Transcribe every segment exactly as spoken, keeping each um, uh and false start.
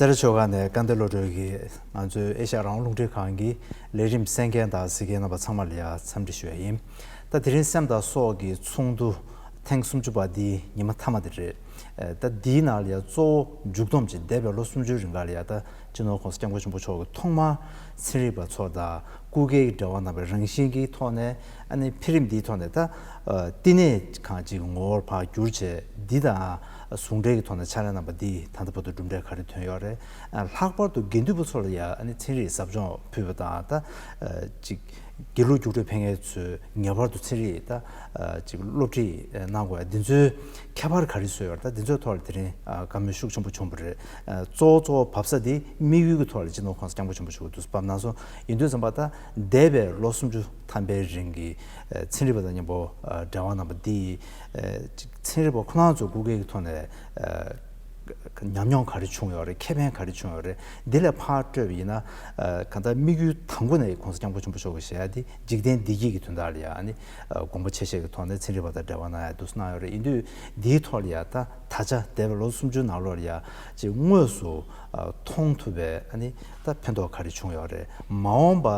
ལྟ་ར་ཆོས་ཁང་ནས་སྐལ་ལྡན་བློ་གྲོས་ཀྱིས་ང་ཚོའི་ཨེ་ཤ་ཡ་རང་དབང་རླུང་འཕྲིན་ཁང་གི་ལས་རིམ་གསན་མཁན་དང་གཟིགས་མཁན་རྣམ་པ་ཚང་མ་ལ་ཡང་འཚམས་འདྲི་ཞུ་ཡ་ཡིན། ད་དེ་རིང་སེམས་དང་སྲོག་གི་ཚོགས་འདུ་ཐེངས་སུམ་ཅུ་པ་འདིའི་ཉི་མ་མཐའ་མ་དེ་རེད། ད་འདིའི་ནང་ལ་ཡང་གཙོ་བོ་མཇུག་བསྡོམས་ཀྱིས་འདས་པའི་ལོ་སུམ་ཅུའི་རིང་ལ་ཡང་ད་སྤྱི་ནོར་༸གོང་ས་༸སྐྱབས་མགོན་ཆེན་པོ་མཆོག་གིས་ཐོག་མར་ཚན་རིག་པ་ཚོ་དང་སྐུ་སྒེར་གྱི་འབྲེལ་བ་གནང་བའི་རང་བཞིན་གྱི་ཐོག་ནས། ཨ་ནི་འཕེལ་རིམ་འདིའི་ཐོག་ནས་ད་ཨ་བསྟི་གནས་ཁང་ཅིག་ངོ་བོར་ཕར་བསྒྱུར་བྱས། འདི་དང་ཟུང་འབྲེལ་གྱི་ཐོག་ནས་ཕྱག་ལས་གནང་པ་འདིས་ད་ལྟ་བར་དུ་གྲུབ་འབྲས་ག་རེ་ཐོན་ཡོད་རེད། ཨ་ལྷག་པར་དུ་དགེ་འདུན་པ་ཚོ་ལ་ཡང་ཨ་ནི་ཚན་རིག་ཟབ་སྦྱོང་ཕུལ་བ་དང་། ད་ཨ་ཅིག་དགེ་ལུགས་རྒྱུགས་སྤྲོད་ཕེབས་མཁན་ཚོས་ངེས་པར་དུ་ཚན་རིག་ད་ཨ་ཅིག་སློབ་ཁྲིད་གནང་དགོས་ཡ་འདི་ཚོའི་ཁྱད་པར་ག་རེ་བཟོས་ཡོད་རེད། ད་འདི་ཚོའི་ཐོག་ལ་དེ་རིང་ཨ་བཀའ་མོལ་ཤུགས་ཆེན་པོ་བྱུང་བ་རེད། ཨ་གཙོ་བོ་གཙོ་བོ་བབས་ས་དེ་དམིགས་ཡུལ་གྱི་ཐོག་ལ་སྤྱི་ནོར་༸གོང་ས་༸སྐྱབས་མགོན་ཆེན་པོ་མཆོག་གིས་དུས་བབས་གནང་སོང་། ཡིན་དུས་ཙམ་པ་ད་འདས་པའི་ལོ་སུམ་ཅུ་ཐམ་པའི་རིང་གི་ཨ་ཚན་རིག་པ་དང་མཉམ་པོ་ཨ་འབྲེལ་བ་གནང་པ་འདི་ཨ་ཅིག་ཚན་རིག་པ་ཁོ་རང་ཚོ་སྐུ་སྒེར་གྱི་ཐོག་ནས་ཨ་ཉམས་མྱོང་ག་རེ་བྱུང་ཡོད་རེད། ཁེ་ཕན་ག་རེ་བྱུང་ཡོད་རེད། འདི་ལ་ཕར་སྤྲོས་པ་ཡིན་ན། ཨ་གང་ལྟར་དམིགས་ཡུལ་དང་པོ་ནས་༸གོང་ས་༸སྐྱབས་མགོན་ཆེན་པོ་མཆོག་གིས་བཤད་ཡ་དེ་འཇིག་རྟེན་བདེ་སྐྱིད་ཀྱི་དོན་དག་ལ་ཡ་ཨ་ནི་ཨ་དགོངས་པ་ཆེ་བཞེས་ཀྱི་ཐོག་ནས་ཚན་རིག་པ་དང་འབྲེལ་བ་གནང་ཡ་འདུག་སེ་གནང་ཡོད་རེད། ཡིན་དུས་འདིའི་ཐོག་ལ་ཡ་ད་ད་ཆ་འདས་པའི་ལོ་སུམ་ཅུ་ནང་ལོགས་ལ་ཡ་ཅིག་དངོས་སུ་ཨ་མཐོང་ཐུབ་པའི་ཨ་ནི་ད་ཕན་ཐོགས་ག་རེ་བྱུང་ཡོད་རེད། མ་འོངས་པ་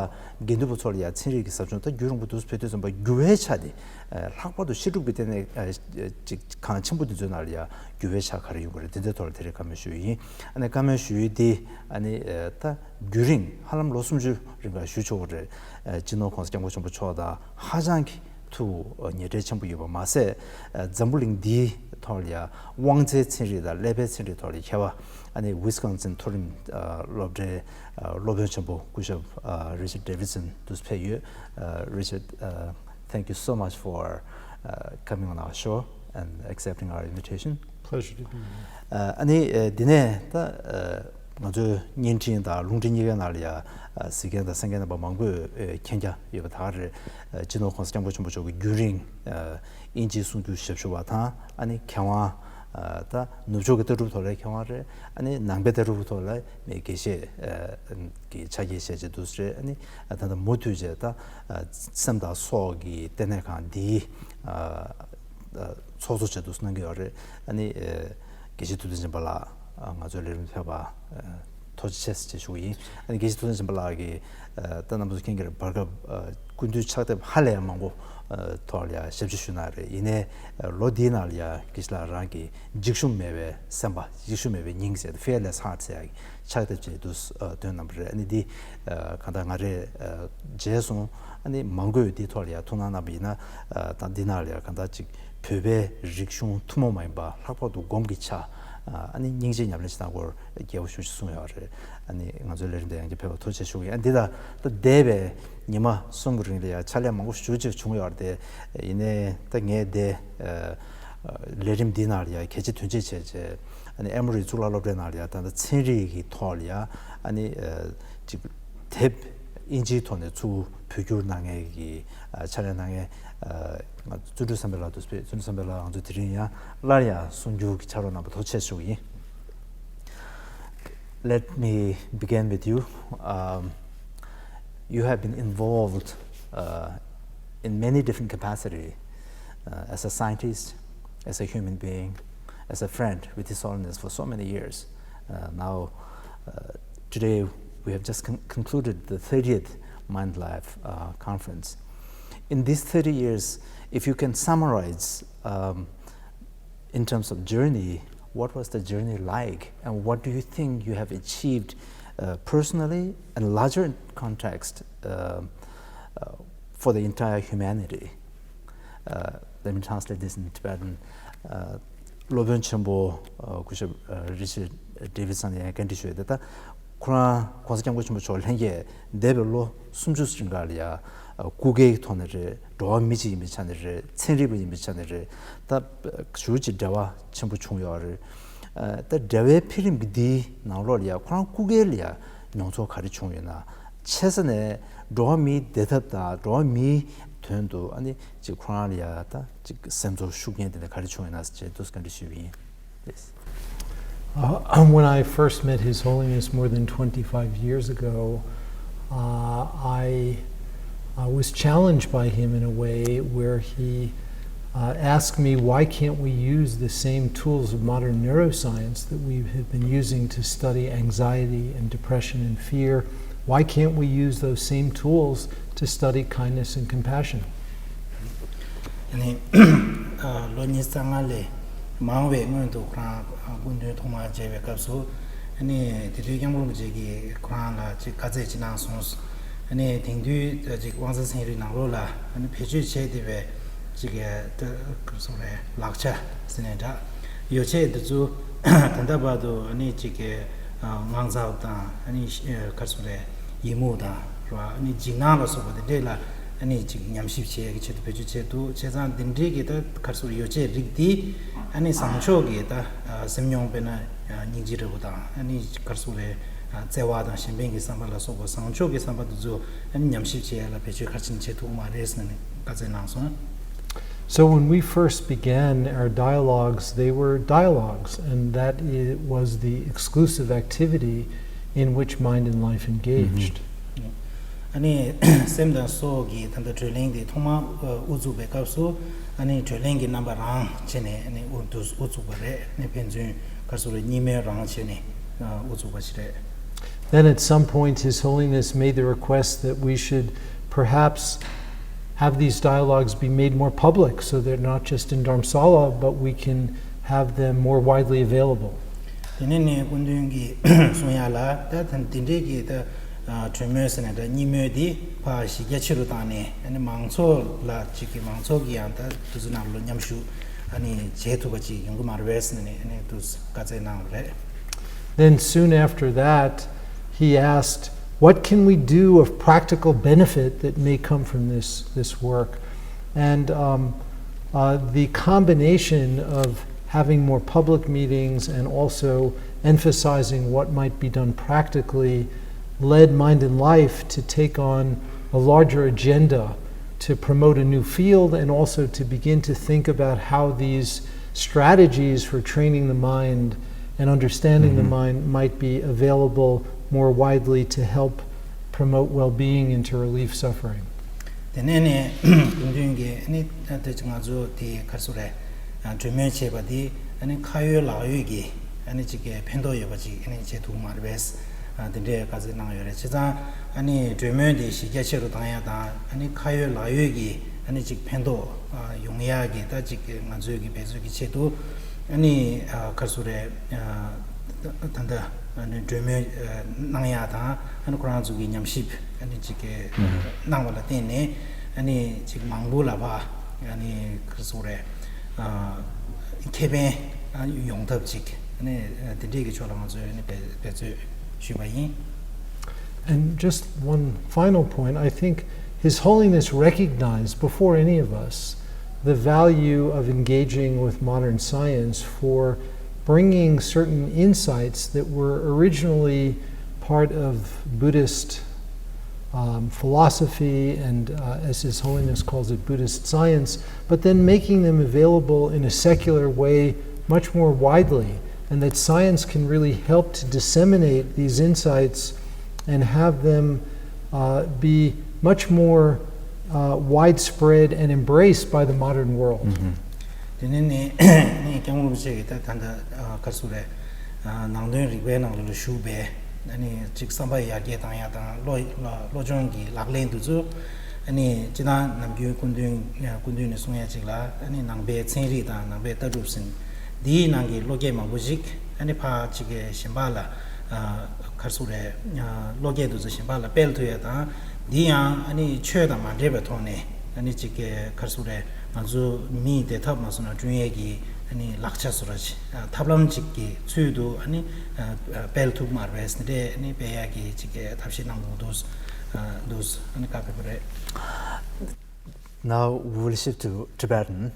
དགེ་འདུན་པ་ཚོ་ལ་ཡ་ཚན་རིག་གི་ཟབ་སྦྱོང་ད་རྒྱུན་རིང་པོ་འདུག་སེ་ཕུལ་དུས་ཙམ་པ་འགྱུར་བའི་ཆ་དེ་ཨ་ལྷག་པར་དུ་བཤད་སྒྲུབ་ཀྱི་ལྟེ་གནས་ཨ་ཅིག་ཁང་ཆེན་པོ་འདི་ཚོའི་ནང་ལ་ཡ་འགྱུར་བའི་ཆ་ག་རེ་ཡོང་གི་རེད། དེ་འདྲའི་ཐོག་ལ་དེ་རིང་བཀའ་མོལ་ཞུ་ཡི་ཡིན། ཨ་ནི་བཀའ་མོལ་ཞུ་ཡི་འདི་ཨ་ནི་ཨ་ད་རྒྱུན་རིང་ཧ་ལམ་ལོ་སུམ་ཅུ་རིང་ལ་ཞུ་ཆོག་གི་རེད། ཨ་སྤྱི་ནོར་༸གོང་ས་༸སྐྱབས་མགོན་ཆེན་པོ་མཆོག་དང་ཧ་ཅང་གི་ཐུགས་ཉེ་འབྲེལ་ཆེན་པོ་ཡོད་པ་མ་ཟད། ཨ་འཛམ་བུ་གླིང་འདིའི་ཐོག་ལ་ཡ་དབང་རྩའི་ཚན་རིག་དང་ཀླད་པའི་ཚན་རིག་ཐོག་ལ་མཁས་པ། ཨ་ནི་ཝི་སི་ཀོན་སིན་མཐོ་རིམ་ཨ་སློབ་གྲྭའི་ཨ་སློབ་དཔོན་ཆེན་པོ་སྐུ་ཞབས་ཨ་Richard Davidson འདུག་སེ་ཕེབས་ཡོད། ཨ་Richard, uh, thank you so much for uh, coming on our show and accepting our invitation. Pleasure to be here. ཨ་ནི་ཨ་འདི་ནས་ད་ཨ་ང་ཚོའི་བརྙན་འཕྲིན་དང་རླུང་འཕྲིན་གཉིས་ཀའི་ནང་ལ་ཡ་ཨ་གཟིགས་མཁན་དང་གསན་མཁན་རྣམ་པ་མང་པོས་ཨ་མཁྱེན་རྒྱ་ཡོད་པ་ད་ག་རེད། ཨ་སྤྱི་ནོར་༸གོང་ས་༸སྐྱབས་མགོན་ཆེན་པོ་མཆོག་གི་རྒྱུན་རིང་ཨ་དབྱིན་ཇིའི་གསུང་སྒྱུར་ཞབས་ཞུ་བ་དང་། ཨ་ནི་མཁས་དབང་ཨ་ད་ནུབ་ཕྱོགས་ཀྱི་ལྟ་གྲུབ་ཐོག་ལ་མཁས་དབང་རེད། ཨ་ནི་ནང་པའི་ལྟ་གྲུབ་ཐོག་ལ་མི་དགེ་བཤེས་ཨ་ཀྱི་ཕྱག་འཁྱེར་བཞེས་བྱས་འདུག་སེ་རེད། ཨ་ནི་ཨ་ད་ལྟ་མུ་མཐུད་བྱས་ད་ཨ་སེམས་དང་སྲོག་གི་ལྟེ་གནས་ཁང་འདིའི་ཨ་ཨ་ཚོགས་གཙོ་བྱས་འདུག་སེ་གནང་གི་ཡོད་རེད། ཨ་ནི་ཨ་དགེ་བཤེས་ཐུབ་བསྟན་སྦྱིན་པ་ལགས་ཨ་ང་ཚོའི་ལས་རིམ་ཕེབས་པ་ཨ་ཐུགས་རྗེ་ཆེ་ཞེས་ཞུ་གི་ཡིན། ཨ་ནི་དགེ་བཤེས་ཐུབ་བསྟན་སྦྱིན་པ་ལགས་ཀྱིས་ཨ་ད་རྣམ་པ་ཚོ་མཁྱེན་གྱི་རེད། བར་སྐབས་ཨ་སྐུ་མདུན་ཕྱག་དེབ་ཧ་ལས་ཡ་མང་པོ་ཨ་ཐོག་ལ་ཡ་ཞབས་ཕྱི་ཞུས་གནང་རེད། ཡིན་ནའི་ཨ་ལོ་འདིའི་ནང་ལ་ཡ་དགེ་བཤེས་ལགས་རང་གི་འཇིགས་ཞུམ་མེད་པའི་སེམས་པ། འཇིགས་ཞུམ་མེད་པའི་སྙིང་ཟེར། Fearless Heart ཟེར་ཡ་གི་ཕྱག་དེབ་ཅིག་འདུག་སེ་ཨ་བཏོན་གནང་བ་རེད། ཨ་ནི་འདི་ཨ་གང་ལྟར་ང་རས་ཨ་མཇལ་སོང་། ཨ་ནི་མང་པོས་འདིའི་ཐོག་ལ་ཡ་ཐུགས་སྣང་གནང་བ་ཡིན་ན། ཨ་ད་འདི་ནང་ལ་ཡ་གང་ལྟར་ཅིག་བོད་པའི་རིག་གཞུང་ཐུན་མོང་མ་ཡིན་པ། ལྷག་པར་དུ་སྒོམ་གྱི་ཆ། ཨ་ནི་སྙིང་རྗེ་ཉམས་ལེན་བྱེད་སྟངས་སྐོར་རྒྱས་པོ་ཞེ་པོ་ཅིག་གསུངས་ཡོད་རེད། ཨ་ནི་ང་ཚོའི་ལས་རིམ་དེ་ཡང་བསྐྱར་ཕེབས་པར་ཐུགས་རྗེ་ཆེ་ཞུ་གི་ཡིན། ཨ་འདི་ད་ད་འདས་པའི་ཉི་མ་གསུམ་གྱི་རིང་ལ་ཡ་ཕྱག་ལས་མང་པོ་ཞེ་པོ་ཅིག་བྱུང་ཡོད་རེད་དེ། ཡིན་ནའི་ད་ངས་འདི་ཨ་ལས་རིམ་འདི་ནང་ལ་ཡ་གལ་ཆེ་དོན་ཆེ་བྱས་བྱས། ཨ་ནི་ཨེ་མོ་རི་གཙུག་ལག་སློབ་གྲྭའི་ནང་ལ་ཡ་ད་ལྟ་ཚན་རིག་གི་ཐོག་ལ་ཡ་ཨ་ནི་ཨ་ཅིག་དེབ་དབྱིན་ཇིའི་ཐོག་ནས་ཚུར་བོད་བསྒྱུར་གནང་མཁན་གྱི་ཨ་ཕྱག་ལས་གནང་མཁན་ཨ་ང་བརྩོན་འགྲུས་བསམ་འཕེལ་ལགས་འདུག་སེ་ཕེབས། བརྩོན་འགྲུས་བསམ་འཕེལ་ལགས་ང་ཚོ་དེ་རིང་ཡང་སླར་ཡང་གསུང་སྒྱུར་གྱི་ཕྱག་རོགས་གནང་བར་ཐུགས་རྗེ་ཆེ་ཞུ་གི་ཡིན། Let me begin with you. Um, you have been involved uh, in many different capacities uh, as a scientist, as a human being, as a friend with His Holiness for so many years. Uh, now, uh, today we have just con- concluded the thirtieth Mind Life uh, conference. In these thirty years, if you can summarize um, in terms of journey, what was the journey like, and what do you think you have achieved uh, personally and larger in context uh, uh, for the entire humanity? Uh, let me translate this in Tibetan. Uh, སློབ་དཔོན་ཆེན་པོ་སྐུ་ཞབས་Richard Davidson ཡང་བཀའ་འདྲི་ཞུས་ཏེ། ད་ཁོ་རང་༸གོང་ས་༸སྐྱབས་མགོན་ཆེན་པོ་མཆོག་ལྷན་རྒྱས་འདས་པའི་ལོ་སུམ་ཅུ་རིང་ག་ལ་ཡ་སྐུ་སྒེར་གྱི་ཐོག་ནས་རེད། འགྲོ་བ་མི་གཅིག་ཡིན་པའི་ཆ་ནས་རེད། ཚན་རིག་པ་ཡིན་པའི་ཆ་ནས་རེད། ད་ཞེ་པོ་ཅིག་འབྲེལ་བ་ཆེན་པོ་བྱུང་ཡོད་རེད། ད་འབྲེལ་བའི་འཕེལ་རིམ་འདིའི་ནང་ལོགས་ལ་ཡ་ཁོ་རང་སྐུ་སྒེར་ལ་ཡ་མྱོང་ཚོར་ག་རེ་བྱུང་ཡོད་ན། ཆེ་ས་ནས་འགྲོ་བ་མིའི་བདེ་ཐབས་དང་འགྲོ་བ་མིའི་དོན་དུ་ཨ་ནི་ཅིག་ཁོ་རང་ལ་ཡ་ད་ཅིག་སེམས་ཚོར་ཤུགས་རྐྱེན་དེ་འདྲ་ག་རེ་བྱུང་ཡོད་ན་ཟེར་བྱས་འདུག་སེ་བཀའ་འདྲི་ཞུས་པ་ཡིན། Please. Uh, when I first met His Holiness more than twenty-five years ago, uh, I uh, was challenged by him in a way where he uh, ask me, why can't we use the same tools of modern neuroscience that we have been using to study anxiety and depression and fear? Why can't we use those same tools to study kindness and compassion? ཨ་ནི་ལོ་ཉི་ཤུ་རྩ་ལྔ་ལས་མང་བའི་སྔོན་དུ་ཁོ་རང་སྐུ་མདུན་ཐོག་མར་མཇལ་བའི་སྐབས་སུ། ཨ་ནི་དེ་དུས་སྐྱབས་མགོན་རིན་པོ་ཆེ་གིས་ཁོ་རང་ལ་ཅིག་བཀའ་སྩལ་ཅིག་གནང་སོང་། ཨ་ནི་དེང་དུས་ཅིག་དབང་ཆ་ཚན་རིག་ནང་ལོགས་ལ་ཨ་ནི་བེད་སྤྱོད་བྱས་བསྡད་པའི་ཅིག་ག་རེ་ཟེར་དགོས་རེད། ལག་ཆ་ཟེར་ནའི་འདྲ། ཡོ་བྱད་འདི་ཚོ་ད་ལྟ་བར་དུ་ཨ་ནི་ཅིག་གི་དངངས་འཚབ་དང་། ཨ་ནི་ག་རེ་ཟེར་དགོས་རེད། ཡི་མུག་དང་རེད་བ། ཨ་ནི་འཇིགས་སྣང་ལ་སོགས་པ་དེ་འདྲས་ལ་ཨ་ནི་ཅིག་ཉམས་ཞིབ་བྱེད་ཡག་གི་ཆེད་དུ་བེད་སྤྱོད་བྱས་འདུག་བྱས་ཙང་དེ་འདྲས་ཀྱི་ད་ག་རེ་ཟེར་དགོས་རེད། ཡོ་བྱད་རིགས་འདི་ཨ་ནི་བཟང་ཕྱོགས་ཀྱི་ད་སེམས་མྱོང་དཔེར་ན་སྙིང་རྗེ་འདྲ་བོ་དང་། ཨ་ནི་ག་རེ་ཟེར་དགོས་རེད། བརྩེ་བ་དང་གཞན་ཕན་གྱི་བསམ་པ་ལ་སོགས་པ་བཟང་ཕྱོགས་ཀྱི་བསམ་པ་འདི་ཚོ་ཨ་ནི་ཉམས་ཞིབ་བྱེད་ཡག་ལ་བེད་སྤྱོད་ག་རེ་བྱས་ནས་བྱེད་ཐུབ་ཀྱི་མ་རེད་ཟེར་ནས་བཀའ་སྩལ་གནང་སོང་། So when we first began our dialogues, they were dialogues, and that i- was the exclusive activity in which Mind and Life engaged. ཨ་ནི་སེམས་དང་སྲོག་གི་ད་ལྟ་གྲོས་གླེང་དེ་ཐོག་མར་དབུ་བཙུགས་པའི་སྐབས་སུ། ཨ་ནི་གྲོས་གླེང་གི་རྣམ་པ་རང་བྱས་ནས་ཨ་ནི་དབུ་དུ་དབུ་བཙུགས་པ་རེད། ཨ་ནི་ཕན་ཚུན་ག་རེ་ཟེར་དགོས་རེད། གཉིས་སྨོན་རང་བྱས་ནས་དབུ་བཙུགས་པ་ཞིག་རེད། Then at some point, His Holiness made the request that we should perhaps have these dialogues be made more public so they're not just in Dharamsala, but we can have them more widely available. དེ་ནས་ནས་སྐུ་མདུན་གྱིས་གསུང་ཡག་ལ། ད་དེ་འདྲའི་གི་ད་གྲོས་མོལ་ཟེར་ན་འདྲ། གཉིས་སྨོན་འདི་ཕར་གཞི་རྒྱ་ཆེ་རུ་བཏང་ནས། ཨ་ནི་མང་ཚོགས་ལ་ཅིག་གི་མང་ཚོགས་ཀྱིས་ཡང་ད་དེ་ཚོ་ནང་ལོགས་མཉམ་ཞུགས་ཨ་ནི་བྱེད་ཐུབ་པ་ཅིག་ཡོང་གི་མ་རེད་པས་ཟེར་ནས་ཨ་ནི་དུ་བཀའ་སྩལ་གནང་བ་རེད། Then soon after that, he asked, what can we do of practical benefit that may come from this, this work? And um, uh, the combination of having more public meetings and also emphasizing what might be done practically led Mind and Life to take on a larger agenda to promote a new field and also to begin to think about how these strategies for training the mind and understanding the mind might be available more widely to help promote well-being and to relieve suffering. དེ་ནས་ནས་སྐུ་མདུན་གྱིས་ཨ་ནི་ད་ང་ཚོ་དེ་ག་རེ་ཟེར་དགོས་རེད། གྲོས་མོལ་བྱས་པ་དེ་ཨ་ནི་ཁ་ཡོད་ལག་ཡོད་ཀྱི་ཨ་ནི་ཅིག་གི་ཕན་ཐོགས་ཡོད་པ་ཅིག་ཨ་ནི་བྱེད་ཐུབ་མ་རེད་པས། དེ་འདྲའི་བཀའ་སྩལ་གནང་ཡོད་རེད། བྱས་ཙང་ཨ་ནི་གྲོས་མོལ་དེ་གཞི་རྒྱ་ཆེ་རུ་བཏང་ཡག་དང་། ཨ་ནི་ཁ་ཡོད་ལག་ཡོད་ཀྱི་ཨ་ནི་ཅིག་ཕན་ཐོགས་ཡོང་ཡག་གི་ད་ཅིག་ང་ཚོའི་གི་འབད་རྩོལ་གྱི་ཆེད་དུ། ཨ་ནི་ག་རེ་ཟེར་དགོས་རེད། ད་ལྟ་ཨ་ནི་གྲོས་མོལ་གནང་ཡག་དང་། ཨ་ནི་ཁོ་རང་ཚོ་གི་ཉམས་ཞིབ་ཨ་ནི་ཅིག་གནང་བ་ལ་བརྟེན་ནས། ཨ་ནི་ཅིག་མང་པོ་ལ་ཕར་ཨ་ནི་ག་རེ་ཟེར་དགོས་རེད། ཁེ་ཕན་ཡོང་ཐབས་ཅིག་ཨ་ནི་དེ་འདྲས་ཀྱི་ཕྱོགས་ལ་ང་ཚོས་ཨ་ནི་འབད་འབད་རྩོལ་ཞུས་པ་ཡིན། And just one final point, I think His Holiness recognized before any of us the value of engaging with modern science for bringing certain insights that were originally part of Buddhist um, philosophy and, uh, as His Holiness calls it, Buddhist science, but then making them available in a secular way much more widely, and that science can really help to disseminate these insights and have them uh, be much more uh, widespread and embraced by the modern world. དེ་ནས་ནི་ནི་སྐྱབས་མགོན་རིན་པོ་ཆེ་གིས་ད་ད་ལྟ་ག་རེ་ཟེར་དགོས་རེད། ནང་དོན་རིག་པའི་ནང་ལ་ཞུགས་པའི་ཨ་ནི་ཅིག་བསམ་པ་ཡར་རྒྱས་བཏང་ཡག་དང་། བློ་བློ་སྦྱོང་གི་ལག་ལེན་དེ་ཚོ་ཨ་ནི་སྤྱིར་བཏང་ནམ་རྒྱུན་སྐུ་མདུན་སྐུ་མདུན་ནས་གསུང་ཡག་ཅིག་ལ། ཨ་ནི་ནང་པའི་ཚན་རིག་དང་ནང་པའི་ལྟ་གྲུབ་ཟེར་འདིའི་ནང་གི་བློ་སྐྱེད་མང་པོ་ཞིག་ཨ་ནི་ཕར་ཅིག་གི་གཞན་པ་ལ་ག་རེ་ཟེར་དགོས་རེད། བློ་སྐྱེད་དེ་ཚོ་གཞན་པ་ལ་སྤེལ་ཐུབ་ཡག་དང་། འདི་ཡང་ཨ་ནི་ཆོས་དང་མ་འདྲེས་པའི་ཐོག་ནས་ཨ་ནི་ཅིག་གི་ག་རེ་ཟེར་དགོས་རེད། ང་ཚོ་མིའི་བདེ་ཐབས་མ་སོང་ན་བསྐྲུན་ཡས་ཀྱི་ཨ་ནི་ལག་ཆ་བཟོ་འདྲ་ཅིག་ཐབས་ལམ་ཅིག་གི་ཚུལ་དུ་ཨ་ནི་སྤེལ་ཐུབ་མ་རེད་པས། དེ་འདྲས་ཨ་ནི་སྤེལ་ཡག་གི་ཅིག་གི་ཐབས་ཤེས་གནང་དགོས་འདུག་འདུག་ཨ་ནི་བཀའ་ཕེབས་པ་རེད། Now we will shift to Tibetan.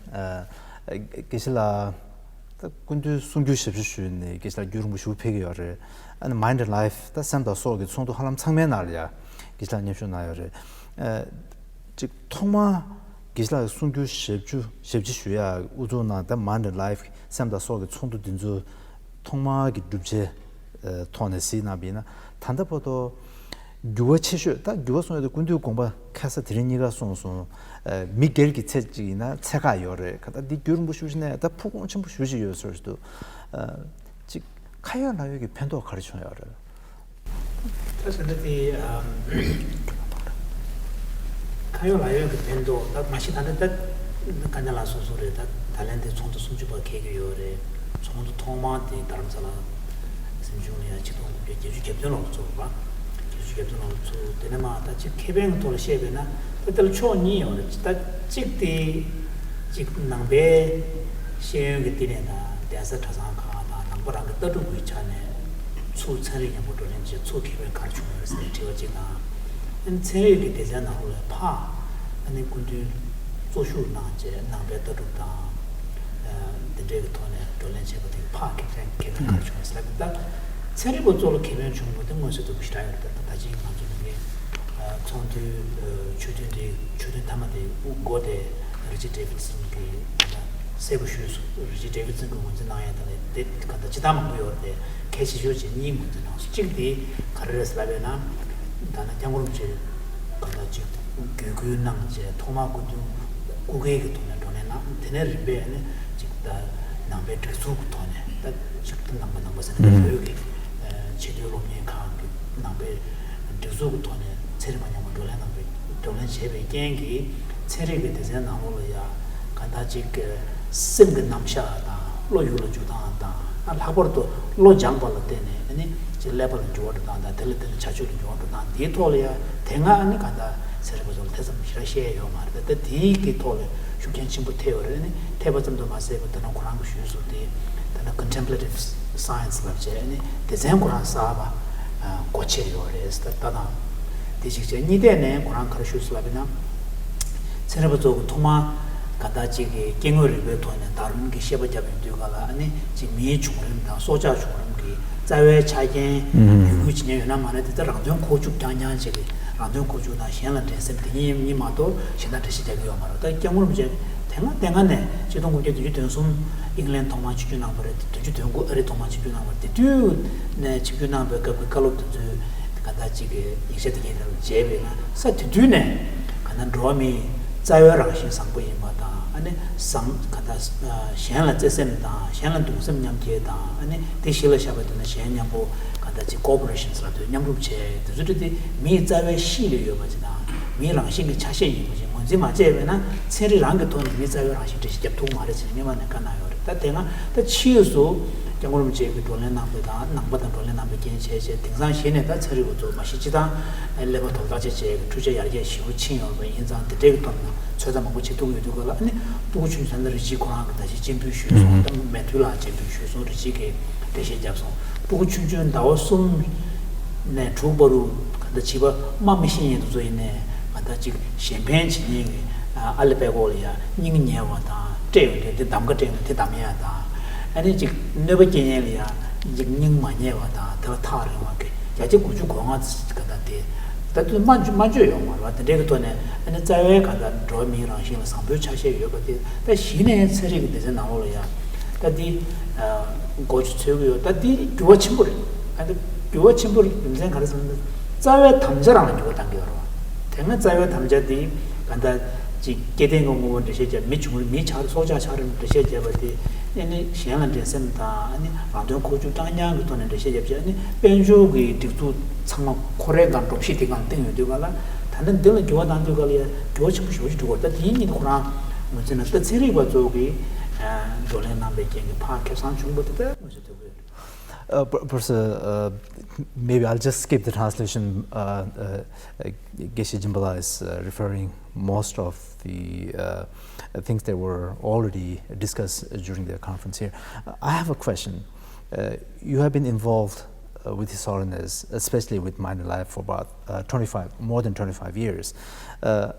དགེ་བཤེས་ལགས། ད་སྐུ་མདུན་གསུང་སྒྱུར་ཞབས་ཞུ་ཞུས་ནས་དགེ་བཤེས་ལགས་རྒྱུན་རིང་པོ་ཞིག་ཕེབས་ཀྱི་ཡོད་རེད། ཨ་ནི་Mind and Life ད་སེམས་དང་སྲོག་གི་ཚོགས་འདུ་ཧ་ལམ་ཚང་མའི་ནང་ལ་ཡ་དགེ་བཤེས་ལགས་མཉམ་ཞུགས་གནང་ཡོད་རེད། ཅིག་ཐོག་མར་དགེ་བཤེས་ལགས་ཀྱི་གསུང་སྒྱུར་ཞབས་ཞུ་ཞབས་ཕྱི་ཞུ་ཡ་དབུ་འཛུགས་གནང་། ད་Mind and Life སེམས་དང་སྲོག་གི་ཚོགས་འདུ་འདི་ཚོ་ཐོག་མར་གྱི་གྲུབ་ཆའི་ཐོག་ནས་གཟིགས་གནང་བ་ཡིན་ན། ད་ལྟ་བར་དུ་ འགྱུར་བ་ཆེ་ཤོས། ད་འགྱུར་བ་གསུང་ཡ་དེ་ཀུན་འདུས་དགོངས་པ་ཁ་ས་དེ་རིང་གཉིས་ཀ་གསུངས་སོང་། ཨ། མི་སྒེར་གྱི་ཚད་ཅིག་ཡིན་ན་ཚད་བཀག་ཡོད་རེད། ཁ་ད་འདི་རྒྱུན་རིང་པོ་ཞེ་པོ་ཅིག་གནས་ད་ཕུགས་དཀའ་ཆེན་པོ་ཞེ་པོ་ཅིག་ཡོད་ཟེར་འདུག། ཨ། ཅིག་ཁ་ཡོད་ལག་ཡོད་ཀྱི་ཕན་ཐོགས་ག་རེ་བྱུང་ཡོད་རེད། ད་ཟེར་ན་དེ། ཨམ། ཁ་ཡོད་ལག་ཡོད་ཀྱི་ཕན་ཐོགས། ད་མ་གཞི་ད་ལྟ་ད་དཀའ་ཉག་ལ་སོ་སོ་རེད། ད་ད་ལན་དེ་ཚོགས་འདུ་སུམ་ཅུ་པ་འཁེལ་གྱི་ཡོད་རེད། ཚོགས་འདུ་ཐོག་མ་དེ་རྡ་རམ་ས་ལ་གཟིམ་ཆུང་ལ་ཡང་ཆིག་སྟོང་དགུ་བརྒྱ་བརྒྱད་ཅུ་གྱ་བདུན་ལོར་ཚོགས་པ། བརྒྱད་ཅུ་གྱ་བདུན་ལོར་ཚོགས། དེ་ནས་མ་ད་ཅིག་ཁེ་ཕན་གྱི་ཐོག་ལ་བཤད་པས་ན་ད་དེ་ལ་ཕྱོགས་གཉིས་ཡོད་རེད། ད་གཅིག་དེ་ཅིག་ནང་པའི་ཤེས་ཡོན་གྱི་བསྟི་གནས་དང་གདན་ས་གྲྭ་ཚང་ཁག་དང་ནང་པ་རང་གི་ལྟ་གྲུབ་ཀྱི་ཆ་ནས་ཚུར་ཚན་རིག་མཉམ་པོ་བགྲོ་གླེང་བྱས་ཚུར་ཁེ་ཕན་ག་རེ་བྱུང་ཡོད་ཟེར་དྲི་བ་གཅིག་དང་། ཨ་ནི་ཚན་རིག་གི་སྡེ་ཚན་ནང་ལོགས་ལ་ཕར་ཨ་ནི་སྐུ་མདུན་གཙོ་བཞུགས་གནང་བྱས་ནང་པའི་ལྟ་གྲུབ་དང་། ཨ། འདི་འདྲའི་གི་ཐོག་ནས་བགྲོ་གླེང་བྱས་པ་དེ་ཕར་ཁེ་ཕན་ག་རེ་བྱུང་ཟེར་ལབ་ན། ད་ཚན་རིག་པ་ཚོ་ལ་ཁེ་ཕན་བྱུང་བ་དེ་མངོན་གསལ་དོད་པོ་ཞེ་དྲག་ཡོད་རེད། ད་ད་ཅིག་ང་ཚོ་ནང་པའི་ཚོགས་འདུའི་ཆོས་ཐུན་དེ་ཆོས་ཐུན་མཐའ་མ་དེ་དབུ་འགོ་དེ་རི་ཅར་ཌེ་ཝིད་སན་གྱིས་ད་གསལ་པོ་ཞུས་སོང་། རི་ཅར་ཌེ་ཝིད་སན་གྱིས་ངོས་འཛིན་གནང་ཡ་དེ་ལས་དེ་ག་ད་ཅི་ད་མང་པོ་ཡོད་རེད། དེ་གལ་ཆེ་ཤོས་བྱས་གཉིས་ངོས་འཛིན་གནང་སོང་། གཅིག་དེ་ག་རེ་རེད་ལབ་པས་ན། ད་ནི་སྐྱབས་མགོན་རིན་པོ་ཆེ་ག་ད་ཅིག་བརྒྱུད་སྐུལ་གནང་བྱས་ཐོག་མར་སྐུ་མདུན་སྐུ་སྒེར་གྱི་ཐོག་ནས་བགྲོ་གླེང་གནང་། དེ་ནས་རིམ་པས་ནི་ཅིག་ད་ནང་པའི་སྒྲིག་འཛུགས་ཀྱི་ཐོག་ནས། ད་ཅིག་ད་ནང་པ་ནང་པ་ཟེར་ན་བོད་ཀྱི་ཆེས་མཐོའི་སློབ་གཉེར་ཁང་གི་ནང་པའི་སྒྲིག་འཛུགས་ཀྱི་ཐོག་ནས་ཚན་རིག་པ་མཉམ་པོ་བགྲོ་གླེང་གནང་བའི་བགྲོ་གླེང་བྱས་པའི་རྐྱེན་གྱིས་ཚན་རིག་གི་སྡེ་ཚན་ནང་ལོགས་ལ་ཡ་ག་ད་ཅིག་སེམས་ཀྱི་རྣམ་གཞག་དང་བློ་ཡུལ་ལ་འཇུག་སྟངས་དང་། ལྷག་པར་དུ་བློ་སྦྱངས་པ་ལ་བརྟེན་ནས་ཨ་ནི་ཅིག་ཀླད་པ་ལ་འགྱུར་བ་འགྲོ་སྟངས་དང་། དེ་ལ་བརྟེན་ནས་བྱ་སྤྱོད་ལ་འགྱུར་བ་འགྲོ་སྟངས་འདིའི་ཐོག་ལ་ཡ་དེ་སྔ་ཨ་ནི་ག་ད་ཚན་རིག་པ་ཚོ་ལ་དེ་ཙམ་ཞེ་དྲག་བཤད་ཡོད་མ་རེད། ད་དེའི་གི་ཐོག་ལ་ཤུགས་རྐྱེན་ཆེན་པོ་ཐེབས་ཡོད་རེད། ཨ་ནི་ཐེབས་པ་ཙམ་དུ་མ་ཟད་པར་ད་ནང་ཁོ་རང་གི་ཞུས་སོང་དེ། ད་ནང་Contemplative Science ལབ་བྱས་ཨ་ནི་སྡེ་ཚན་ཁོ་རང་གསར་པ་སྒོ་ཕྱེ་ཡོད་རེད། ད་ད་དང་དེ་གཅིག་བྱས། གཉིས་ཐད་ནས་ཁོ་རང་ག་རེ་ཞུས་སོང་ལབ་ན། ཚན་རིག་པ་ཚོ་གི་ཐོག་མ་ག་ད་ཅིག་གི་སྐྱེ་དངོས་རིག་པའི་ཐོག་ནས་ད་རུན་གྱི་བཤད་པ་བརྒྱབ་ཡོང་དུས་ག་ལ་ཨ་ནི་ཅིག་མིའི་བྱུང་རིམ་དང་སྲོག་ཆགས་བྱུང་རིམ་གྱི་རྩ་བའི་ཆ་རྐྱེན་ཡོད་རྒྱུ་བྱེད་མཁན་ཡོད་ན་མ་ན། དེ་ལྟར་རང་དོན་ཁོག་བཅུག་རྐྱང་རྐྱང་བྱས་ཏེ་རང་དོན་ཁོག་བཅུག་དང་གཞན་ལ་འགྲན་སེམས་དེ་གཉིས་གཉིས་མ་གཏོགས་གཞན་དག་འགྲེལ་བཤད་རྒྱག་གི་ཡོད་མ་རེད། ད་སྐྱབས་མགོན་རིན་པོ་ཆེ་དེ་སྔ་དེ་སྔ་ནས་ཆིག་སྟོང་དགུ་བརྒྱ་བདུན་ཅུ་དོན་གསུམ་ཨིང་ལན་ཐོག་མར་ཆིབས་བསྒྱུར་གནང་བ་རེད། བདུན་ཅུ་དོན་དགུ་ཨ་རི་ཐོག་མར་ཆིབས་བསྒྱུར་གནང་བ་རེད། དེ་དུས་ནས་ཆིབས་བསྒྱུར་གནང་བའི་སྐབས་ཀྱི་བཀའ་སློབ་དེ་ཚོའི་ག་ད་ཅིག་གི་ཡིག་ཆ་དེ་གའི་ནང་མཇལ་བས་ན། ས་དེ་དུས་ནས་ག་ན་འགྲོ་བ་མིའི་རྩ་བའི་རང་བཞིན་བཟང་པོ་ཡིན་པ་དང་། ཨ་ནི་བཟང་ག་ད་གཞན་ལ་བརྩེ་སེམས་དང་གཞན་ལ་གདུང་སེམས་མཉམ་སྐྱེད་དང་། ཨ་ནི་དེ་གཞི་ལ་བཞག་པའི་ཐོག་ནས་གཞན་མཉམ་པོ་ག་ད་ཅིག་Cooperations ལབ་དུས་མཉམ་རུབ་བྱས། དེ་ཚོ་དེ་མིའི་རྩ་བའི་གཤིས་ལ་ཡོད་པ་ཅིག་དང་མིའི་རང་བཞིན་གྱི་ཆ་ཤས་ཡིན་པ་ཅིག་ངོས་འཛིན་མ་བྱས་པས་ན། ཚན་རིག་རང་གི་ཐོག་ནས་མིའི་རྩ་བའི་རང་བཞིན་འགྲེལ་བཤད་རྒྱབ་ཐུབ་མ་རེད་ཅེས་སྔོན་མ་ནས་བཀའ་གནང་ཡོད་རེད། ད་དེ་སྔ་ད་ཕྱིས་སུ་སྐྱབས་མགོན་རིན་པོ་ཆེ་གིས་བགྲོ་གླེང་གནང་བ་དང་ནང་པ་དང་བགྲོ་གླེང་གནང་བའི་རྐྱེན་བྱས་བྱས་དེང་སང་གཞི་ནས་ད་ཚན་རིག་པ་ཚོ་མ་གཞི་སྤྱིར་བཏང་ཀླད་པ་དོག་ཐག་ཆོད་བྱས་འཕྲུལ་ཆས་ཡར་རྒྱས་ཞེ་པོ་ཕྱིན་ཡོད་པ་ཡིན་ཙང་། དེ་འདྲའི་གི་ཐོག་ནས་ཚོད་ལྟ་མང་པོ་བྱེད་ཐུབ་ཀྱི་ཡོད་དུས་ག་ལ། ཨ་ནི་སྤུ་གུ་ཆུང་ཆུང་ལ་རིན་ཆེན་ཁོ་རང་གིས་ད་ཅི་སྤྱན་འབུལ་ཞུས་སོང་། ད་མལ་ཐུལ་ལ་སྤྱན་འབུལ་ཞུས་སོང་། རིན་ཆེན་གྱིས་འགྲེལ་བཤད་བརྒྱབ་སོང་། སྤུ་གུ་ཆུང་ཆུང་ཟླ་བ་གསུམ་ནས་དྲུག་བར་དུ་ག་ད་བྱིས་པ་སྨྲ་མི་ཤེས་མཁན་དེ་ཚོ་ཡིན་ནའི་ག་ད་ཅིག་གཞན་ཕན་བྱེད་མཁན་གྱི་ཨ་ལེ་པད་ཀོ་ལ་ཡ་སྙིང་ཉེ་བ་དང་། སྤྲད་ཡོང་དུས་དེ་གདམ་ག་སྤྲད་ན་དེ་གདམ་ཡ་དང་། ཨ་ནི་ཅིག་གནོད་པ་སྐྱེལ་མཁན་ལ་ཡ་ཅིག་སྙིང་མ་ཉེ་བ་དང་། དེ་ལ་ཐག་རིང་བ་གི་བརྒྱ་ཆ་དགུ་བཅུ་གོ་ལྔ་ག་ད་དེ་ད་དུང་སྨྲ་བརྗོད་སྨྲ་བརྗོད་ཡོད་མ་རེད་བ། དེ་འདྲའི་གི་ཐོག་ནས་ཨ་ནི་རྩ་བའི་ག་ད་འགྲོ་བ་མིའི་རང་བཞིན་ལ་བཟང་པོའི་ཆ་ཤས་ཡོད་པ་དེ་ད་གཞི་ནས་ཚན་རིག་གི་སྡེ་ཚན་ནང་ལོགས་ལ་ཡ་ད་འདི་འགོ་ཆུ་འཚོལ་གི་ཡོད། ད་འདི་འགྱུར་བ་ཆེན་པོ་རེད། ད་འདི་འགྱུར་བ་ཆེན་པོ་རེད། རྒྱུ་མཚན་ག་རེ་ཟེར་ན། རྩ་བའི་དམ་བཅའ་རང་ལ་འགྱུར་བ་གཏང་གི་ཡོད་རེད་བ། དེ་སྔ་རྩ་བའི་དམ་བཅའ་འདི་ག་ད་ཅིག་སྐལ་ལྡན་གྱི་དངོས་པོ་འགྲེལ་བཤད་བརྒྱབ། མི་བྱུང་རིམ། མིའི་ཆགས་སྲོག་ཆགས་ཆགས་རིམ་འགྲེལ་བཤད་བརྒྱབ་པ་དེ་ཨ་ནི་གཞན་ལ་འགྲན་སེམས་དང་། ཨ་ནི་རང་དོན་ཁོག་བཅུག་རྐྱང་རྐྱང་གི་ཐོག་ནས་འགྲེལ་བཤད་བརྒྱབ་བྱས། ཨ་ནི་དཔལ་འབྱོར་གྱི་སྒྲིག་འཛུགས་ཚང་མ་ཁོ་རའི་སྒང་འགྲོ་གཞི་དེ་སྒང་བཏིང་ཡོང་དུས་ག་ལ། ད་ལྟ་འདི་ལ་འགྱུར་བ་བཏང་དུས་ག་ལ་ཡ་འགྱུར་བ་ཆེན་པོ་ཞེ་པོ་ཅིག་འགྲོ་གི་རེད། ད་དེ་ཉིད་ཁོ་རང་ངོས་འཛིན་ན། ད་ཚན་རིག་པ་ཚོ་གིས་བགྲོ་གླེང་གནང་པའི་རྐྱེན་གྱིས་ཕར་ཁེ་བཟང་བྱུང་བ་དེ་ད་ངོས་འཛིན་ཐུབ་ཀྱི་ཡོད་རེད། Uh, P- Professor, uh, maybe I'll just skip the translation. Uh, uh, uh, Geshe Jinpa La is uh, referring most of the uh, things that were already discussed during the conference here. Uh, I have a question. Uh, you have been involved uh, with His Holiness, especially with Minor Life, for about uh, twenty-five, more than twenty-five years. Uh,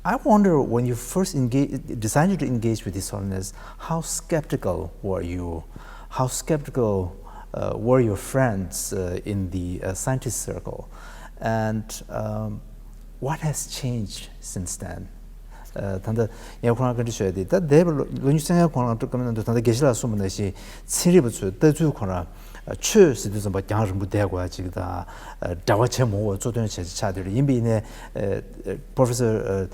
I wonder, when you first engage, decided to engage with His Holiness, how skeptical were you? How skeptical uh, were your friends uh, in the uh, scientist circle? And um, what has changed since then? ད་ལྟ་ངས་ཁོ་རང་བཀའ་འདྲི་ཞུ་ཡ་དེ། ད་འདས་པའི་ལོ་ལོ་ཉི་ཤུ་རྩ་ལྔའི་གོང་ལ་བཀའ་མོལ་གནང་དུས། ད་ལྟ་དགེ་བཤེས་ལགས་གསུངས་པ་ནང་བཞིན་ཚན་རིག་པ་ཚོའི་ལྟ་ཚུལ་ཁོ་རང་ཆོས་ཟེར་དུས་ཙམ་པ་རྒྱང་རིང་པོ་བསྡད་དགོས་ཡ་ཅིག་དང་། འབྲེལ་བ་བྱེད་མ་དགོས་པ་གཙོ་དོན་བྱས་ཆགས་བསྡད་རེད། ཡིན་པ་ཡིན་ནའི་Professor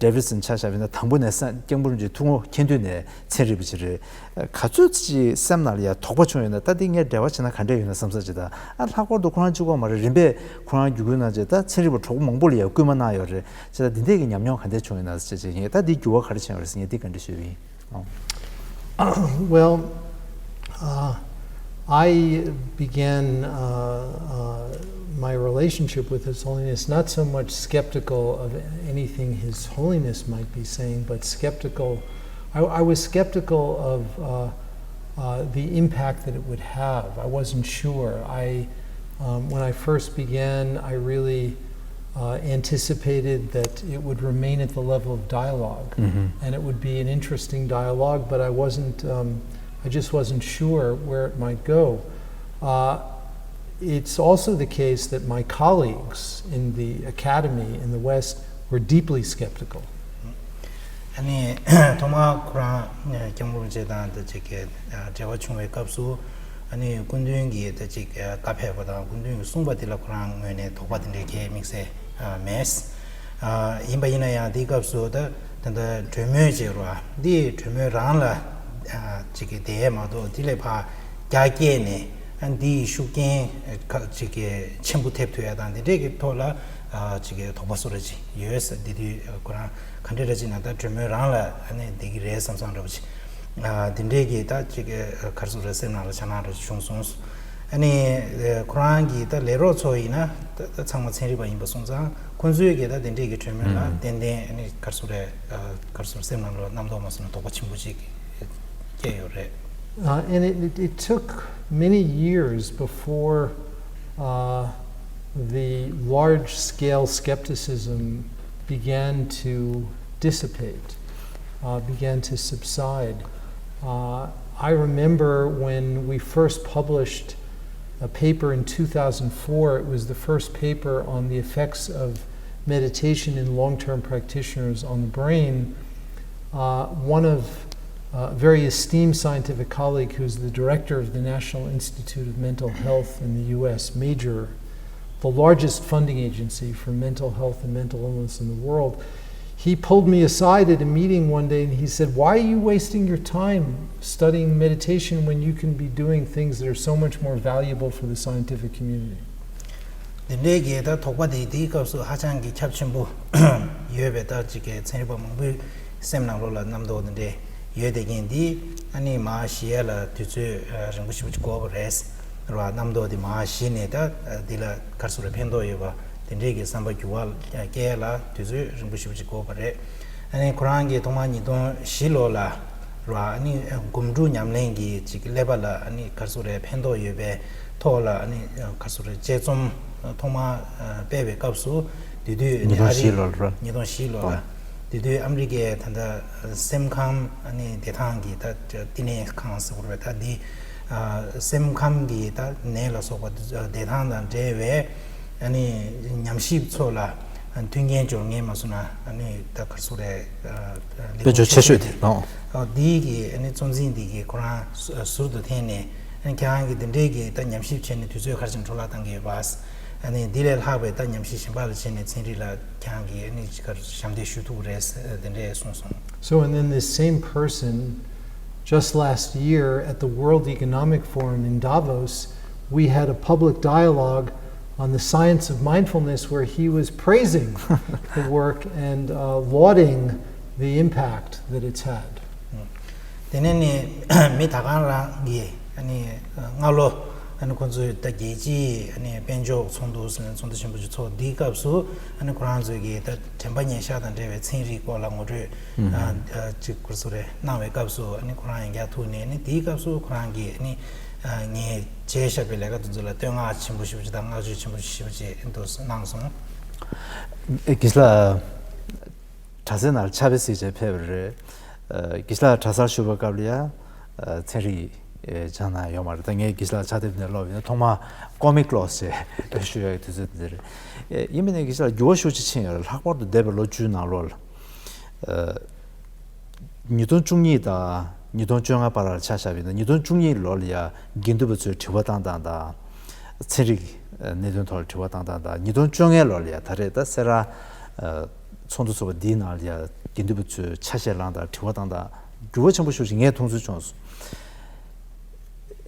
Davidson ཆ་བཞག་པ་ཡིན་ན། དང་པོ་ནས་སྐྱབས་མགོན་རིན་པོ་ཆེའི་ཐུགས་དགོངས་མཁྱེན་དུས་ནས་ཚན་རིག་པ་ཅིག་རེད། ག་ཚོད་ཅིག་སེམས་ནང་ལ་ཡ་དོགས་པ་བྱུང་ཡོད་ན། ད་འདི་ངས་འབྲེལ་བ་བྱས་ན་ག་འདྲས་ཡོད་ན་བསམ་ས་ཅིག་དང་། ཨ། ལྷག་པར་དུ་ཁོ་རང་གཅིག་པོ་མ་རེད། རིམ་པས་ཁོ་རང་བརྒྱུད་སྐུལ་གནང་བྱས་ད་ཚན་རིག་པ་གྲོགས་པོ་མང་པོ་ལ་ཡ་སྐུལ་མ་གནང་ཡོད་རེད། བྱས་ཙང་འདི་འདྲས་ཀྱི་ཉམས་མྱོང་ག་འདྲས་བྱུང་ཡོད་ན་ཟེར་བྱས་ཅིག་ངས་ད་འདི་འགྱུར་བ་ག་རེ་ཕྱིན་ཡོད་རེད་ཟེར་ངས་འདི་བཀའ་འདྲི་ཞུས་པ་ཡིན། ཨོ། Well, uh, I began uh, uh, my relationship with His Holiness not so much skeptical of anything His Holiness might be saying, but skeptical. I, I was skeptical of uh, uh, the impact that it would have. I wasn't sure. I, um, when I first began, I really uh, anticipated that it would remain at the level of dialog and it would be an interesting dialogue, but I wasn't, um, I just wasn't sure where it might go. Uh, it's also the case that my colleagues in the academy in the West were deeply skeptical. ཨ་ནི་ཐོག་མར་ཁོ་རང་སྐྱབས་མགོན་རིན་པོ་ཆེ་དང་དེ་ཅིག་གི་འབྲེལ་བ་བྱུང་བའི་སྐབས་སུ། ཨ་ནི་སྐུ་མདུན་གྱིས་དེ་ཅིག་བཀའ་ཕེབས་པ་དང་སྐུ་མདུན་གྱིས་གསུངས་པ་དེ་ལ་ཁོ་རང་ངོས་ནས་དོགས་པ་དེ་འདྲའི་གའི་དམིགས་བསལ་མེད། ཡིན་པ་ཡིན་ན་ཡང་དེའི་སྐབས་སུ་ད་ད་ལྟ་གྲོས་མོལ་བྱས་རོགས། འདི་གྲོས་མོལ་རང་ལ་ཅིག་གི་དེ་མ་གཏོགས་དེ་ལས་ཕར་རྒྱ་བསྐྱེད་ནས་ཨ་འདི་ཡི་ཤུགས་རྐྱེན་ཁ་ཅིག་གི་ཆེན་པོ་ཐེབས་ཐུབ་ཡ་དང་དེ་འདྲས་ཀྱི་ཐོག་ལ་ཅིག་གི་དོགས་པ་བཟོ་འདྲ་ཅིག་ཡོད་ས། དེ་དུས་ཁོ་རང་ག་འདྲས་འདྲ་ཅིག་ན་ད་གྲོས་མོལ་རང་ལ་ཨ་ནི་བསྡད་ཀྱི་རེད་བསམ་བསམ་འདྲ་པོ་ཅིག་དེ་འདྲས་ཀྱི་ད་ཅིག་གི་ག་རེ་ཟེར་རེད། སེམས་ནང་ལ་འཆར་སྣང་འདྲ་ཅིག་བྱུང་སོང་། ཨ་ནི་ཁོ་རང་གི་ད་ལས་རོགས་ཚོ་ཡིན་ན་ད་ད་ཚང་མ་ཚན་རིག་པ་ཡིན་པ་སོང་ཙང་ཁོང་ཚོས་ཀྱི་ད་དེ་འདྲས་ཀྱི་གྲོས་མོལ་ལ་ཏན་ཏན་ཨ་ནི་ག་རེ་ཟེར་རེད། ག་རེ་ཟེར་སེམས་ནང་ལ་རྣམ་རྟོག་མ་སོང་ན་དོགས་པ་ཆེན་པོ་ཅིག་སྐྱེས་ཡོད་རེད། Uh, and it, it, it took many years before uh, the large scale skepticism began to dissipate, uh, began to subside. Uh, I remember when we first published a paper in two thousand four, it was the first paper on the effects of meditation in long term practitioners on the brain. Uh, one of uh, a very esteemed scientific colleague who's the director of the National Institute of Mental Health in the U S, Major, the largest funding agency for mental health and mental illness in the world, he pulled me aside at a meeting one day and he said, "Why are you wasting your time studying meditation when you can be doing things that are so much more valuable for the scientific community?" དེ་འདྲའི་གི་ད་དོགས་པ་དེ་དེའི་སྐབས་སུ་ཧ་ཅང་གི་ཁྱབ་ཆེན་པོ་ཡོད་པའི་ད་ཅིག་གི་ཚན་རིག་པ་མང་པོའི་སེམས་ནང་ལོགས་ལ་རྣམ་རྟོག་དེ་འདྲའི་ཡོད་བསྡད་མཁན་འདི་ཨ་ནི་མར་ཞི་ཡ་ལ་དུས་ཚོད་རིང་པོ་ཞེ་པོ་ཅིག་འགོར་བ་རེད། རེད་བ། རྣམ་རྟོག་དེ་མར་ཞི་ནས་ད་འདི་ལ་ག་རེ་ཟེར་རེད། ཕན་ཐོགས་ཡོད་པ་དེ་འདྲའི་གི་བསམ་པ་འགྱུར་བ་སྐྱེ་ཡ་ལ་དུས་ཚོད་རིང་པོ་ཞེ་པོ་ཅིག་འགོར་བ་རེད། ཨ་ནི་ཁོ་རང་གིས་ཐོག་མར་ཉིས་སྟོང་བཞི་ལོ་ལ་རེད་བ། ཨ་ནི་སྒོམ་སྒྲུབ་ཉམས་ལེན་གྱི་ཅིག་ཀླད་པ་ལ་ཨ་ནི་ག་རེ་ཟེར་རེད། ཕན་ཐོགས་ཡོད་པའི་ཐོག་ལ་ཨ་ནི་ག་རེ་ཟེར་རེད། དཔྱད་རྩོམ་ཐོག་མར་སྤེལ་བའི་སྐབས་སུ་དེ་དུས་ཉིས་སྟོང་བཞི་ལོ་ལ་རེད། ཉིས་སྟོང་བཞི་ལོ་ལ། དེ་དུས་ཨ་མི་རི་ཀའི་ད་ལྟ་སེམས་ཁམས་ཨ་ནི་བདེ་ཐང་གི་ད་བསྟི་གནས་ཁང་ཟེར་བ་རེད། ད་འདི་སེམས་ཁམས་ཀྱི་ད་ནད་ལ་སོགས་པ་བདེ་ཐང་དང་འབྲེལ་བའི་ཨ་ནི་ཉམས་ཞིབ་ཚོ་ལ་མཐུན་རྐྱེན་སྦྱོར་མཁན་མ་སོང་ན་ཨ་ནི་ད་ག་རེ་ཟེར་རེད། དཔལ་འབྱོར་ཆེ་ཤོས་དེ་ཨོ། འདི་གི་ཨ་ནི་གཙོ་འཛིན་འདི་གི་ཁོ་རང་ཟུར་དུ་འཐེན་ནས། ཨ་ནི་ཁྱེད་རང་གིས་འདི་འདྲའི་གི་ད་ཉམས་ཞིབ་བྱས་ནས་དུས་ཚོད་ག་རེ་ཅིག་འཕྲོ་བརླག་བཏང་གི་ཡོད་པ། ཨ་ནི་འདི་ལས་ལྷག་པའི་ད་ཉམས་ཞིབ་གཞན་པ་ལ་བྱས་ནས་ཚན་རིག་ལ་ཁྱེད་རང་གིས་ཨ་ནི་ཅིག་ག་རེ་ཞབས་འདེགས་ཞུ་ཐུབ་རེད་དེ་འདྲས་གསུངས་སོང་། So, and then this same person, just last year at the World Economic Forum in Davos, we had a public dialogue on the science of mindfulness where he was praising the work and uh, lauding the impact that it's had. དེ་ནས་ནི་མི་ད་ག་རང་གིས་ཨ་ནི་སྔ་ལོ་ཨ་ནི་ཁོང་ཚོས་ད་རྒྱལ་སྤྱིའི་ཨ་ནི་དཔལ་འབྱོར་ཚོགས་འདུ་ཟེར་ནས་ཚོགས་འདུ་ཆེན་པོ་ཞིག་ཚོགས། འདིའི་སྐབས་སུ་ཨ་ནི་ཁོ་རང་ཚོས་ཀྱིས་ད་དྲན་པ་ཉེར་བཞག་དང་འབྲེལ་བའི་ཚན་རིག་སྐོར་ལ་ངོ་སྤྲོད་ཨ་ཅིག་ག་རེ་ཟེར་རེད་གནང་བའི་སྐབས་སུ་ཨ་ནི་ཁོ་རང་ཡང་བསྐྱར་ཐུག་ནས་ཨ་ནི་དེའི་སྐབས་སུ་ཁོ་རང་གིས་ཨ་ནི་ངས་བྱས་བཞག་པའི་ལས་ཀ་དེ་ཚོ་ལ་བསྟོད་བསྔགས་ཆེན་པོ་ཞེ་པོ་ཅིག་དང་བསྔགས་བརྗོད་ཆེན་པོ་ཞེ་པོ་ཅིག་འདུག་གནང་སོང་། ཨེ་དགེ་བཤེས་ལགས། གྲྭ་སའི་ནང་ལ་ཕྱག་དཔེ་གཟིགས་བྱས་ཕེབས་པ་རེད། ཨ་དགེ་བཤེས་ལགས་གྲྭ་སར་བཞུགས་པའི་སྐབས་ལ་ཡ། ཨ་ཚན་རིག་ཨེ་སྦྱང་གནང་ཡོད་མ་རེད། ད་ངས་དགེ་བཤེས་ལགས་ཕྱག་དེབ་ནས་ཀློག་པ་ཡིན་ན་ཐོག་མར་ཀོ་མིག་ཀློག་ཅེས་ཞུ་ཡག་གི་དུས་ཚོད་འདི་རེད། ཨེ་ཡིན་པ་ནས་དགེ་བཤེས་ལགས་འགྱུར་བ་ཤུགས་ཆེ་ཕྱིན་ཡོད་རེད། ལྷག་པར་དུ་འདས་པའི་ལོ་བཅུའི་ནང་ལོགས་ལ། ཉིས་སྟོང་བཅུ་གཉིས་དང་ཉིས་སྟོང་བཅོ་ལྔ་བར་ལ་ཆ་བཞག་པ་ཡིན་ན། ཉིས་སྟོང་བཅུ་གཉིས་ལོ་ལ་ཡ་དགེ་འདུན་པ་ཚོས་དྲི་བ་བཏང་སྟངས་དང་། ཚན་རིག་གནད་དོན་ཐོག་ལ་དྲི་བ་བཏང་སྟངས་དང་། ཉིས་སྟོང་བཅོ་ལྔ་ལོ་ལ་ཡ་ད་རེས་ད་སེ་ར་ཚོགས་འདུ་ཚོགས་པ་འདིའི་ནང་ལ་ཡ་དགེ་འདུན་པ་ཚོས་ཆ་ཤས་བླངས་དང་དྲི་བ་བཏང་སྟངས་འགྱུར་བ་ཆེན་པོ་ཞིག་ངས་མཐོང་ཚུལ་བྱུང་སོང་།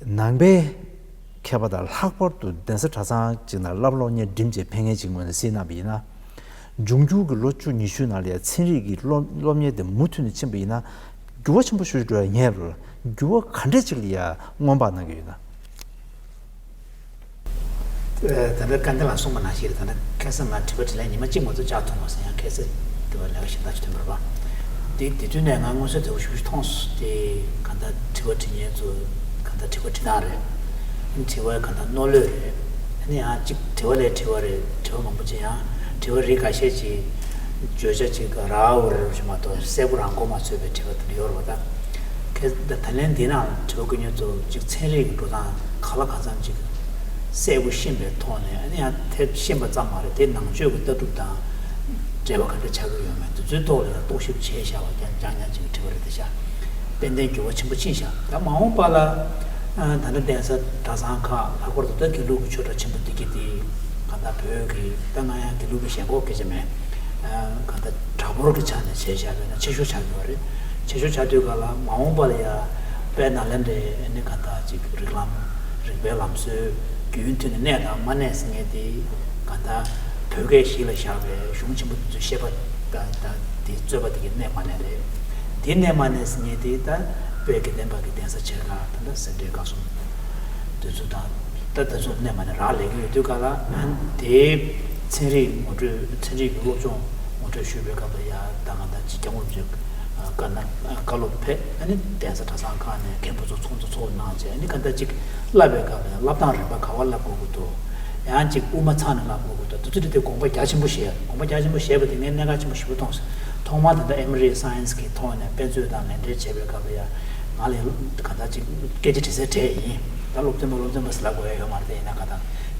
ནང་པའི་མཁས་པ་དང་ལྷག་པར་དུ་གདན་ས་གྲྭ་ཚང་གཅིག་ནང་བསླབ་སློབ་གཉེར་འགྲིམ་བྱས་ཕེབས་མཁན་གཅིག་ངོས་ནས་གཟིགས་གནང་བ་ཡིན་ན། འབྱུང་འགྱུར་གྱི་ལོ་བཅུ་ཉི་ཤུའི་ནང་ལ་ཡང་ཚན་རིག་གི་སློབ་སློབ་གཉེར་དེ་མུ་མཐུད་ནས་ཕྱིན་པ་ཡིན་ན། འགྱུར་བ་ཆེན་པོ་ཞིག་འགྲོ་ཡ་ངེས་རེད། འགྱུར་བ་ག་འདྲ་ཅིག་ལ་ཡང་སྔོན་དཔག་གནང་གི་ཡོད་ན། ད་ལྟ་སྐལ་ལྡན་ལགས་གསུངས་པ་ནང་བཞིན་རེད། ད་ལྟ་ཁ་སང་ང་དྲི་བ་དྲིས་ལན་ཉི་མ་གཅིག་མ་གཏོགས་བཅར་ཐུབ་མ་སོང་། ཡང་ཁ་སང་དྲི་བ་ལས་ཀ་གཞན་དག་ཅིག་ཐོན་པ་རེད་པ། དེ་དེ་དུས་ནས་ང་མངོན་གསལ་དོད་པོ་ཞེ་པོ་ཅིག་མཐོང་སོང་། དེ་གང་ལྟར་དྲི་བ་དྲི་མཁན་ཚོ་གང་ལྟར་དྲི་བ་དྲི་སྟངས་རེད། དྲི་བ་གང་ལྟར་རྣོ་ལོས་རེད། ཨ་ནི་ཡང་གཅིག་དྲི་བ་ལས་དྲི་བ་རེད། དྲི་བ་མང་པོ་ཅིག་ཡང་དྲི་བ་རིགས་འགའ་ཤས་ཅིག་བརྗོད་བྱ་ཅིག་ར་འུར་ཞིག་མ་གཏོགས་གསལ་པོ་རང་མགོ་མ་ཚོས་པའི་དྲི་བ་དེ་འདྲ་ཡོད་རེད་པ། ད་ཁྱེད་ད་ད་ལན་འདི་ནང་དྲི་བ་བཀོད་མཁན་ཚོ་གཅིག་ཚན་རིག་གི་འགྲོ་སྟངས་གང་ལ་གང་འཚམ་ཅིག་གསལ་པོ་ཤེས་པའི་ཐོག་ནས། ཨ་ནི་ཡང་དེ་ཤེས་པ་ཙམ་མ་རེད། དེ་ནང་ཆོས་ཀྱི་ལྟ་གྲུབ་དང་འབྲེལ་བ་ག་འདྲ་ཆགས་ཀྱི་ཡོད་མེད་དེ་ཚོའི་ཐོག་ལ་ཡང་རྟོག་ཞིབ་བྱས་བཞག་པ་རྐྱང་རྐྱང་རྐྱང་ཅིག་གི་དྲི་བ་རེད། དེ་ཤ་ཏན་ཏན་འགྱུར་བ་ཆེན་པོ་ཕྱིན་བཞག་ད་མ་འོངས་པ་ལ་ཨ་ད་ལྟ་གདན་ས་གྲྭ་ཚང་ཁག་ལྷག་པར་དུ་ད་དགེ་ལུགས་ཀྱི་ཆོས་གྲྭ་ཆེན་པོ་འདི་གི་དེ་གང་ལྟར་བོད་ཀྱི་ད་ང་ཡང་དགེ་ལུགས་ཀྱི་ཞེན་ཁོག་སྐད་ཆ་མེད། ཨ་གང་ལྟར་གྲྭ་སྐོར་གྱི་ཆ་ནས་བྱས་བཞག་པ་ཡིན་ན་ཆེ་ཤོས་ཆགས་ཀྱི་ཡོད་རེད། ཆེ་ཤོས་ཆགས་དུས་ག་ལ་མ་འོངས་པ་ལ་ཡ་དཔལ་ནཱ་ལེནྡྲའི་ཨ་ནི་གང་ལྟར་ཅིག་རིགས་ལམ་རིགས་པའི་ལམ་སྲོལ་རྒྱུན་མཐུད་ནས་གནས་དང་མ་གནས་ཟེར་མཁན་དེ་གང་ལྟར་བོད་སྐད་གཞི་ལ་བཞག་པའི་གཞུང་ཆེན་པོ་དེ་ཚོའི་བཤད་པ་དང་དང་དེ་རྩོད་པ་དེ་གི་གནས་མ་གནས་རེད། དེ་གནས་མ་གནས་ཟེར་མཁན་དེ་ད་དཔལ་དགེ་ལྡན་པ་གི་གདན་ས་ཆེ་ཁག་ད་ལྟ་སེ་འབྲས་དགའ་གསུམ་དེ་ཚོ་དང་། ད་དེ་ཚོ་གནས་མ་གནས་རག་ལས་ཀྱི་ཡོད་དུས་ག་ལ་ཨ་དེའི་ཚན་རིག་ངོ་སྤྲོད་ཚན་རིག་གི་སློབ་སྦྱོང་ངོ་སྤྲོད་ཞུས་པའི་སྐབས་ལ་ཡ་ད་གང་ལྟར་ཅིག་སྐྱབས་མགོན་རིན་པོ་ཆེ་བཀའ་གནང་བཀའ་སློབ་ཕེབས། ཨ་ནི་གདན་ས་གྲྭ་ཚང་ཁག་ནས་མཁན་པོ་ཚོ་ཚོགས་འདུ་ཚོགས་གནང་བྱས། ཨ་ནི་ག་འདྲ་ཅིག་བསླབ་པའི་སྐབས་ལ་ཡང་བསླབ་སྟངས་རིམ་པ་ག་པར་བསླབ་དགོས་ཀྱི་འདུག་ཡང་ཅིག་དབུ་མ་ཚང་ནས་བསླབ་དགོས་ཀྱི་འདུག་དེ་ཚོ་དེ་དགོངས་པ་རྒྱ་ཆེན་པོ་བཞེས། དགོངས་པ་རྒྱ་ཆེན་པོ་བཞེས་པ་དེ་ངས་གནད་འགག་ཆེན་པོ་ཞེ་པོ་མཐོང་སོང་། ཐོག་མར་ད་ལྟ་ཨེ་མ་རི་སའེན་སི་གི་ཐོག་ནས་དཔེ་མཛོད་དང་ལེན་འབྲེལ་བྱེད་པའི་སྐབས་ལ་ཡང་ང་ལ་ག་འདྲ་ཅིག་སྐད་ཆ་དྲི་སའི་གྲས་ཡིན། ད་སློབ་སྟོན་པ་སློབ་སྟོན་པ་ཟེར་ལབ་དགོས་ཡ་ཡོད་མ་རེད། དེ་ཡིན་ན་ག་ད་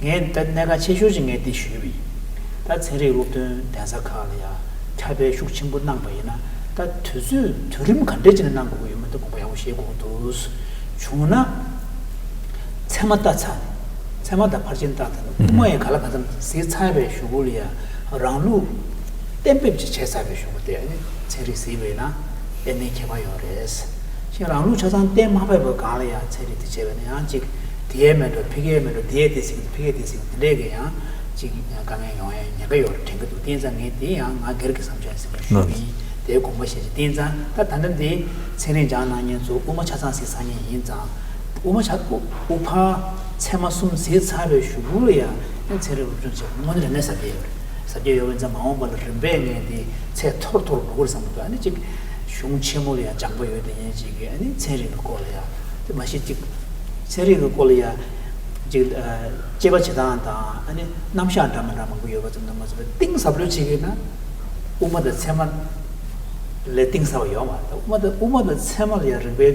ངས་ད་གནད་འགག་ཆེ་ཤོས་ཅིག་ངས་འདི་ཞུས་པ་ཡིན། ད་ཚན་རིག་སློབ་སྟོན་གདན་ས་ཁག་ལ་ཡང་ཁྱབ་སྤེལ་ཤུགས་ཆེན་པོ་གནང་པ་ཡིན་ན། ད་དུས་ཚོད་དུས་རིམ་ག་འདྲས་ཅིག་ནས་གནང་དགོས་ཀྱི་ཡོད་མེད་ད་དགོངས་པ་ཡག་པོ་བཞེས་དགོས་ཀྱི་འདུག་བྱུང་ན་ཚད་མ་ལྟ་ཚར་ནས། ཚད་མ་དང་ཕར་ཕྱིན་ལྟ་ཚར་ནས། དབུ་མ་ཡི་ག་ལ་ག་ཚོད་གཟིགས་ཚར་བའི་གཞུག་གུ་ལ་ཡང་རང་ལུགས་གཏན་འབེབས་ཅིག་བྱས་ཚར་བའི་གཞུག་གུ་དེ་ཨ་ནི་ཚན་རིག་གཟིགས་པ་ཡིན་ན་ཏན་ཏན་ཁྱད་པར་ཡོད་རེད། ཞིང་རང་ལུགས་ཆ་ཚང་གཏན་མ་ཕབ་པའི་སྒང་ལ་ཡང་ཚན་རིག་དེ་བྱས་པ་ཡིན་ན་ཡང་ཅིག་དེའི་མེད་འགྲོ་ཕ་གིའི་མེད་འགྲོ་དེའི་དེ་གཟིགས་ཕ་གིའི་དེ་གཟིགས་དེ་འདྲས་ཀྱི་ཡང་ཅིག་དཀའ་ངལ་ཡོང་ཡ་ཉེན་ཁ་ཡོད་རེད་དྲན་གྱི་འདུག་དེ་ཡིན་ཙང་ངས་དེ་ཡང་ང་སྒེར་གྱི་བསམ་འཆར་ཟེར་ནས་ཞུས་པ་ཡིན། དེའི་དགོངས་པ་བཞེས་ཅིག་དེ་ཡིན་ཙང་ད་ད་ལྟ་འདི་ཚན་རིག་སྦྱང་གནང་མཁན་ཚོ་དབུ་མ་ཆ་ཚང་གཟིགས་ཚར་མཁན་ཡིན་ཙང་། དབུ་མ་ཆ་དབུ་དབུ་ཕར་ཚད་མ་གསུམ་གཟིགས་ཚར་བའི་གཞུག་གུ་ལ་ཡང་ཚན་རིག་སློབ་སྦྱོང་བྱེད་དགོས་དངོས་གནས་རིག་གནས་ཟབ་རྒྱས་ཡོད་རེད། ཟབ་རྒྱས་ཡོད་པ་ཡིན་ཙང་མ་འོངས་པ་ལ་རིམ་པས་ངས་འདི་ཚད་མཐོར་མཐོར་འགྲོ་གི་རེད་བསམ་གྱི་འདུག་ཨ་ནི་གཅིག་གཞུང་ཆེན་མོ་ལ་ཡང་སྦྱངས་པ་ཡོད་དེ་ཡིན་གཅིག་གིས་ཨ་ནི་ཚན་རིག་གི་སྐོར་ལ་ཡང་དེ་མ་གཞི་གཅིག་ཚན་རིག་གི་སྐོར་ལ་ཡང་གཅིག་དཔྱད་པ་བྱེད་སྟངས་དང་ཨ་ནི་རྣམ་གཞག་འདྲ་མི་འདྲ་མང་པོ་ཡོད་པ་ཙམ་དུ་མ་ཟད་པའི་གཏིང་ཟབ་ལོས་བྱེད་ཀྱི་ན་དབུ་མ་དང་ཚད་མ་ལས་གཏིང་ཟབ་པ་ཡོད་མ་རེད། དབུ་མ་དང་དབུ་མ་དང་ཚད་མ་ལ་ཡང་རིགས་པའི་